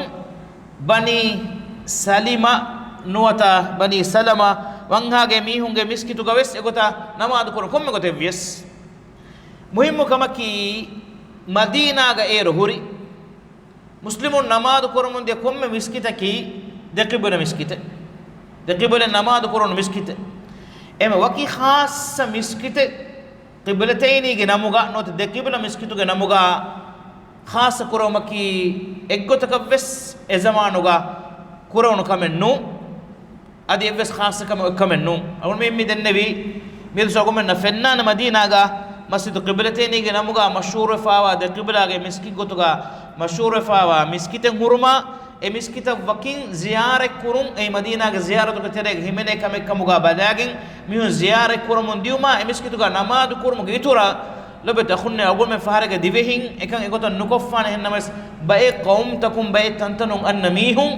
ބަނީ ސަލިމަ ނުވަތަ ބަނީ ސަލަމަ ވަންހާގެ މީހުންގެ މިސްކިތުގަ ވެސް އެގޮތަށް ނަމާދު ކުރުން ކޮންމެ ގޮތެއް ވިޔަސް. މުހިއްމު ކަމަކީ، މަދީނާގަ އޭރު ހުރި މުސްލިމުން ނަމާދު ކުރަމުން ދިޔަ ކޮންމެ މިސްކިތަކީ ދެ ޤިބުލަ މިސްކިތެއް. ދެ ޤިބުލަ ނަމާދު ކުރުނު މިސްކިތެއް. އެމެ ވަކި ޚާއްޞަ މިސްކިތެއް ޤިބުލަތައިނީގެ ނަމުގަ ނުވަތަ ދެ ޤިބުލަ މިސްކިތުގެ ނަމުގަ ޚާއްޞަ ކުރުމަކީ އެއްގޮތަކަށް ވެސް އެ ޒަމާނުގަ ކުރެވުނު ކަމެއް ނޫން. އަދި އެއްވެސް ޚާއްޞަ ކަމެއް އޮތް ކަމެއް ނޫން. އަޅުގަނޑުމެން މި ދެންނެވީ، މިއަދު އަޅުގަނޑުމެންނަށް ފެންނާނެ މަދީނާގަ މަސްޖިދު ޤިބުލަތައިނީގެ ނަމުގަ މަޝްހޫރުވެފާވާ، ދެ ޤިބުލާގެ މިސްކިތް ގޮތުގަ މަޝްހޫރުވެފާވާ މިސްކިތެއް ހުރުމާ، އެ މިސްކިތަށް ވަކިން ޒިޔާރަތް ކުރުން އެއީ މަދީނާގެ ޒިޔާރަތުގެ ތެރޭގަ ހިމެނޭ ކަމެއް ކަމުގަ ބަލާގެން، މީހުން ޒިޔާރަތް ކުރަމުން ދިޔުމާ، އެ މިސްކިތުގަ ނަމާދު ކުރުމުގެ އިތުރަށް ލޮބުވެތި އަޚުންނޭ، އަޅުގަނޑުމެން ފަހަރެއްގަ ދިވެހިން އެކަން އެގޮތަށް ނުކޮށްފާނެ. އެހެންނަމަވެސް، ބައެއް ޤައުމުތަކުން ބައެއް ތަންތަނުން އަންނަ މީހުން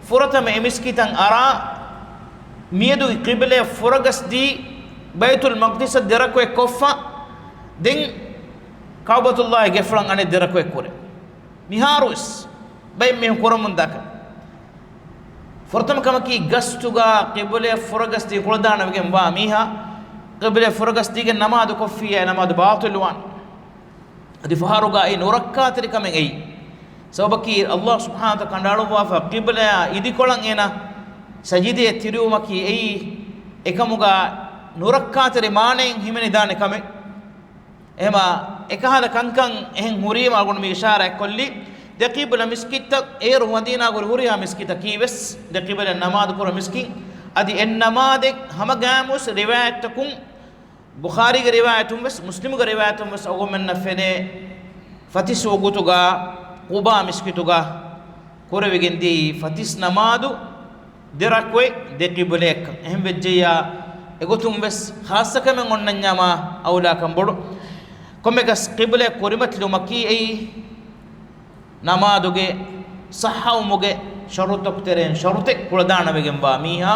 ފުރަތަމަ އެ މިސްކިތަށް އަރާ، މިއަދު ޤިބުލައަށް ފުރަގަސްދީ، ބައިތުލް މަޤްދިސަށް ދެރަކުއެއް ކޮށްފަ، ދެން ކައުބަތުﷲގެ ގެފުޅަށް އަނެއް ދެރަކުއެއް ކުރޭ. މިހާރުވެސް ބައެއް މީހުން ކުރަމުންދާކަން. ފުރަތަމަ ކަމަކީ، ގަސްތުގަ ޤިބުލައަށް ފުރަގަސްދީ ކުޅަދާނަވެގެން ވާ މީހާ، ޤިބުލައަށް ފުރަގަސްދީގެން ނަމާދު ކޮށްފިއްޔާ، ނަމާދު ބާޠިލުވާނެ. އަދި ފަހަރުގަ އެ ނުރައްކާތެރިކަމެއް އެއީ. ސަބަބަކީ، ﷲ ސުބްޙާނަހޫ ވަތަޢާލާ ކަނޑައަޅުއްވާފަ، ޤިބުލައާ އިދިކޮޅަށް އޭނަ ސަޖިދަޔަށް ތިރިވުމަކީ އެއީ އެކަމުގަ ނުރައްކާތެރި މާނައިން ހިމެނިދާނެ ކަމެއް. އެހެމަ އެކަހަލަ ކަންކަން އެހެން ހުރީމަ އަޅުގަނޑު މި އިޝާރާތް ކޮށްލީ، ދެ ޤިބުލަ މިސްކިތްތައް އޭރު މަދީނާގަ ހުރިހާ މިސްކިތަކީ ވެސް ދެ ޤިބުލަ ނަމާދު ކުރާ މިސްކިތް. އަދި އެއް ނަމާދެއް ހަމަގައިމުވެސް ރިވާޔަތްތަކުން، ބުޚާރީގެ ރިވާޔަތުން ވެސް، މުސްލިމުގެ ރިވާޔަތުން ވެސް އަޅުގަނޑުމެންނަށް ފެނޭ، ފަތިސް ވަގުތުގަ ޤުބާ މިސްކިތުގަ ކުރެވިގެން ދިޔައީ ފަތިސް ނަމާދު، ދެ ރަކުޢަތް، ދެ ޤިބުލަޔަކަށް. އެހެން ވެއްޖެއްޔާ، އެގޮތުން ވެސް ޚާއްޞަ ކަމެއް އޮންނަންޏާމާ އައުލާކަން ބޮޑު. ކޮންމެއަކަސް ޤިބުލަޔަށް ކުރިމަތިލުމަކީ އެއީ ނަމާދުގެ ޞައްޙަވުމުގެ ޝަރުޠުތަކު ތެރެއިން ޝަރުޠެއް. ކުޅަދާނަވެގެންވާ މީހާ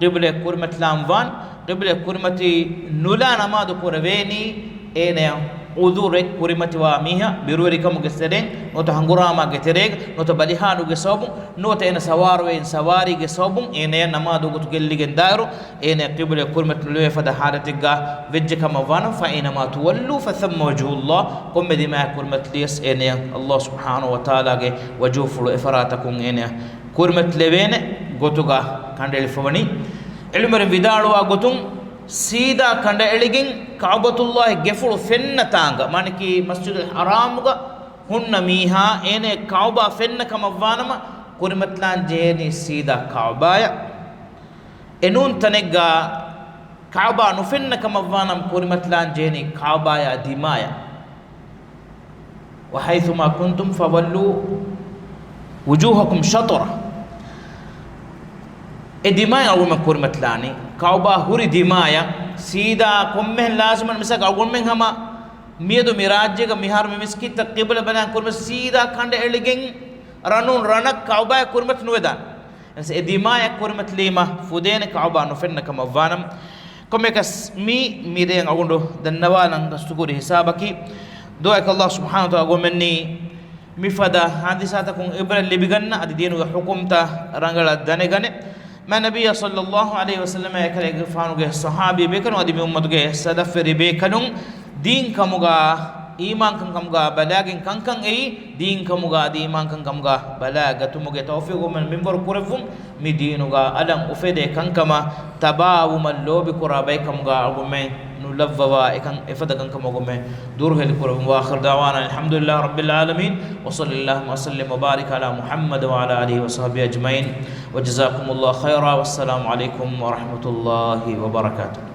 ޤިބުލަޔަށް ކުރިމަތިލާން ވާން. ޤިބުލަޔަށް ކުރިމަތި ނުލާ ނަމާދު ކުރެވޭނީ އޭނަޔަށް ޢުޛުރެއް ކުރިމަތިވާ މީހާ، ބިރުވެރިކަމުގެ ތެރެއިން، ނުވަތަ ހަނގުރާމާގެ ތެރޭގަ، ނުވަތަ ބަލިހާލުގެ ސަބަބުން، ނުވަތަ އޭނަ ސަވާރުވެއިން ސަވާރީގެ ސަބަބުން އޭނަޔަށް ނަމާދު ވަގުތު ގެއްލިގެން ދާއިރު، އޭނަ ޤިބުލަ ކުރިމަތި ނުލެވޭ ފަދަ ޙާލަތެއްގަ ވެއްޖެ ކަމަށް ވާނަމަ، فأينما تولوا فثم وجه الله، ކޮންމެ ދިމާއަށް ކުރިމަތިލިޔަސް އޭނަޔަށް ﷲ ސުބްޙާނަހޫ ވަތަޢާލާގެ ވަޖުހުފުޅު އެފަރާތަކުން އޭނަޔަށް ކުރިމަތިލެވޭނެ ގޮތުގަ ކަނޑައެޅިފަވަނީ. ޢިލްމުވެރިން ވިދާޅުވާ ގޮތުން، ސީދާ ކަނޑައެޅިގެން ކަޢުބަތުﷲގެ ގެފުޅު ފެންނަ ތާނގަ، މާނައަކީ މަސްޖިދުލް ޙަރާމުގަ ހުންނަ މީހާ އޭނަ ކަޢުބާ ފެންނަ ކަމަށްވާނަމަ، ކުރިމަތިލާން ޖެހޭނީ ސީދާ ކަޢުބާޔަށް. އެނޫން ތަނެއްގަ ކަޢުބާ ނުފެންނަ ކަމަށްވާނަމަ، ކުރިމަތިލާން ޖެހޭނީ ކަޢުބާޔާ ދިމާޔަށް. وحيثما كنتم فولوا وجوهكم شطره. އެ ދިމާޔަށް އަޅުގަނޑުމެން ކުރިމަތިލާނީ، ކަޢުބާ ހުރި ދިމާޔަށް. ސީދާ ކޮންމެހެން ލާޒިމަން މިސާލަކަށް އަޅުގަނޑުމެން ހަމަ މިއަދު މި ރާއްޖޭގަ މިހާރު މި މިސްކިތްތައް ޤިބުލަ ބަލާން ކުރިމަތި ސީދާ ކަނޑައެޅިގެން ރަނުން ރަނަށް ކަޢުބާޔަށް ކުރިމަތި ނުވެދާނެ. އެ ދިމާޔަށް ކުރިމަތިލީމަ ފުދޭނެ ކަޢުބާ ނުފެންނަ ކަމަށްވާނަމަ. ކޮންމެއަކަސް މީ މިރޭ އަޅުގަނޑު ދަންނަވާލަން ގަސްތުކުރި ހިސާބަކީ، ދުޢައެއް ﷲ ސުބްޙާނަހޫ ވަތަޢާލާ އަޅުގަނޑުމެންނީ މިފަދަ ޙާދިސާތަކުން ޢިބްރަތް ލިބިގަންނަ، އަދި ދީނުގެ ޙުކުމްތައް ރަނގަޅަށް ދަނެގަނެ. މާތް ނަބިއްޔާ ޞައްލައްލާހު ޢަލައިހި ވަސައްލަމާ އެކަލޭގެފާނުގެ ޞަޙާބީ ބޭކަލުން އަދި މި އުއްމަތުގެ ސަލަފްވެރި ބޭކަލުން ދީން ކަމުގަ އީމާންކަން ކަމުގަ ބަލާގެން ކަންކަން އެއީ، ދީން ކަމުގަ އަދި އީމާންކަން ކަމުގަ ބަލާ ގަތުމުގެ ތައުފީޤު އަޅުގަނޑުމެން މިންވަރު ކުރެއްވުން، މި ދީނުގަ އަލަށް އުފެދޭ ކަންކަމަށް ތަބާވުމަށް ލޯބިކުރާ ބައެއް ކަމުގަ އަޅުގަނޑުމެން ނުލައްވަވާ އެކަން އެފަދަ ކަންކަމަށް އަޅުގަނޑުމެން ދުރުހެލި ކުރެއްވުން. وآخر دعوانا أن الحمد لله رب العالمين، وصل اللهم وسلم وبارك على محمد وعلى آله وصحبه أجمعين، وجزاكم الله خيرا، والسلام عليكم ورحمة الله وبركاته.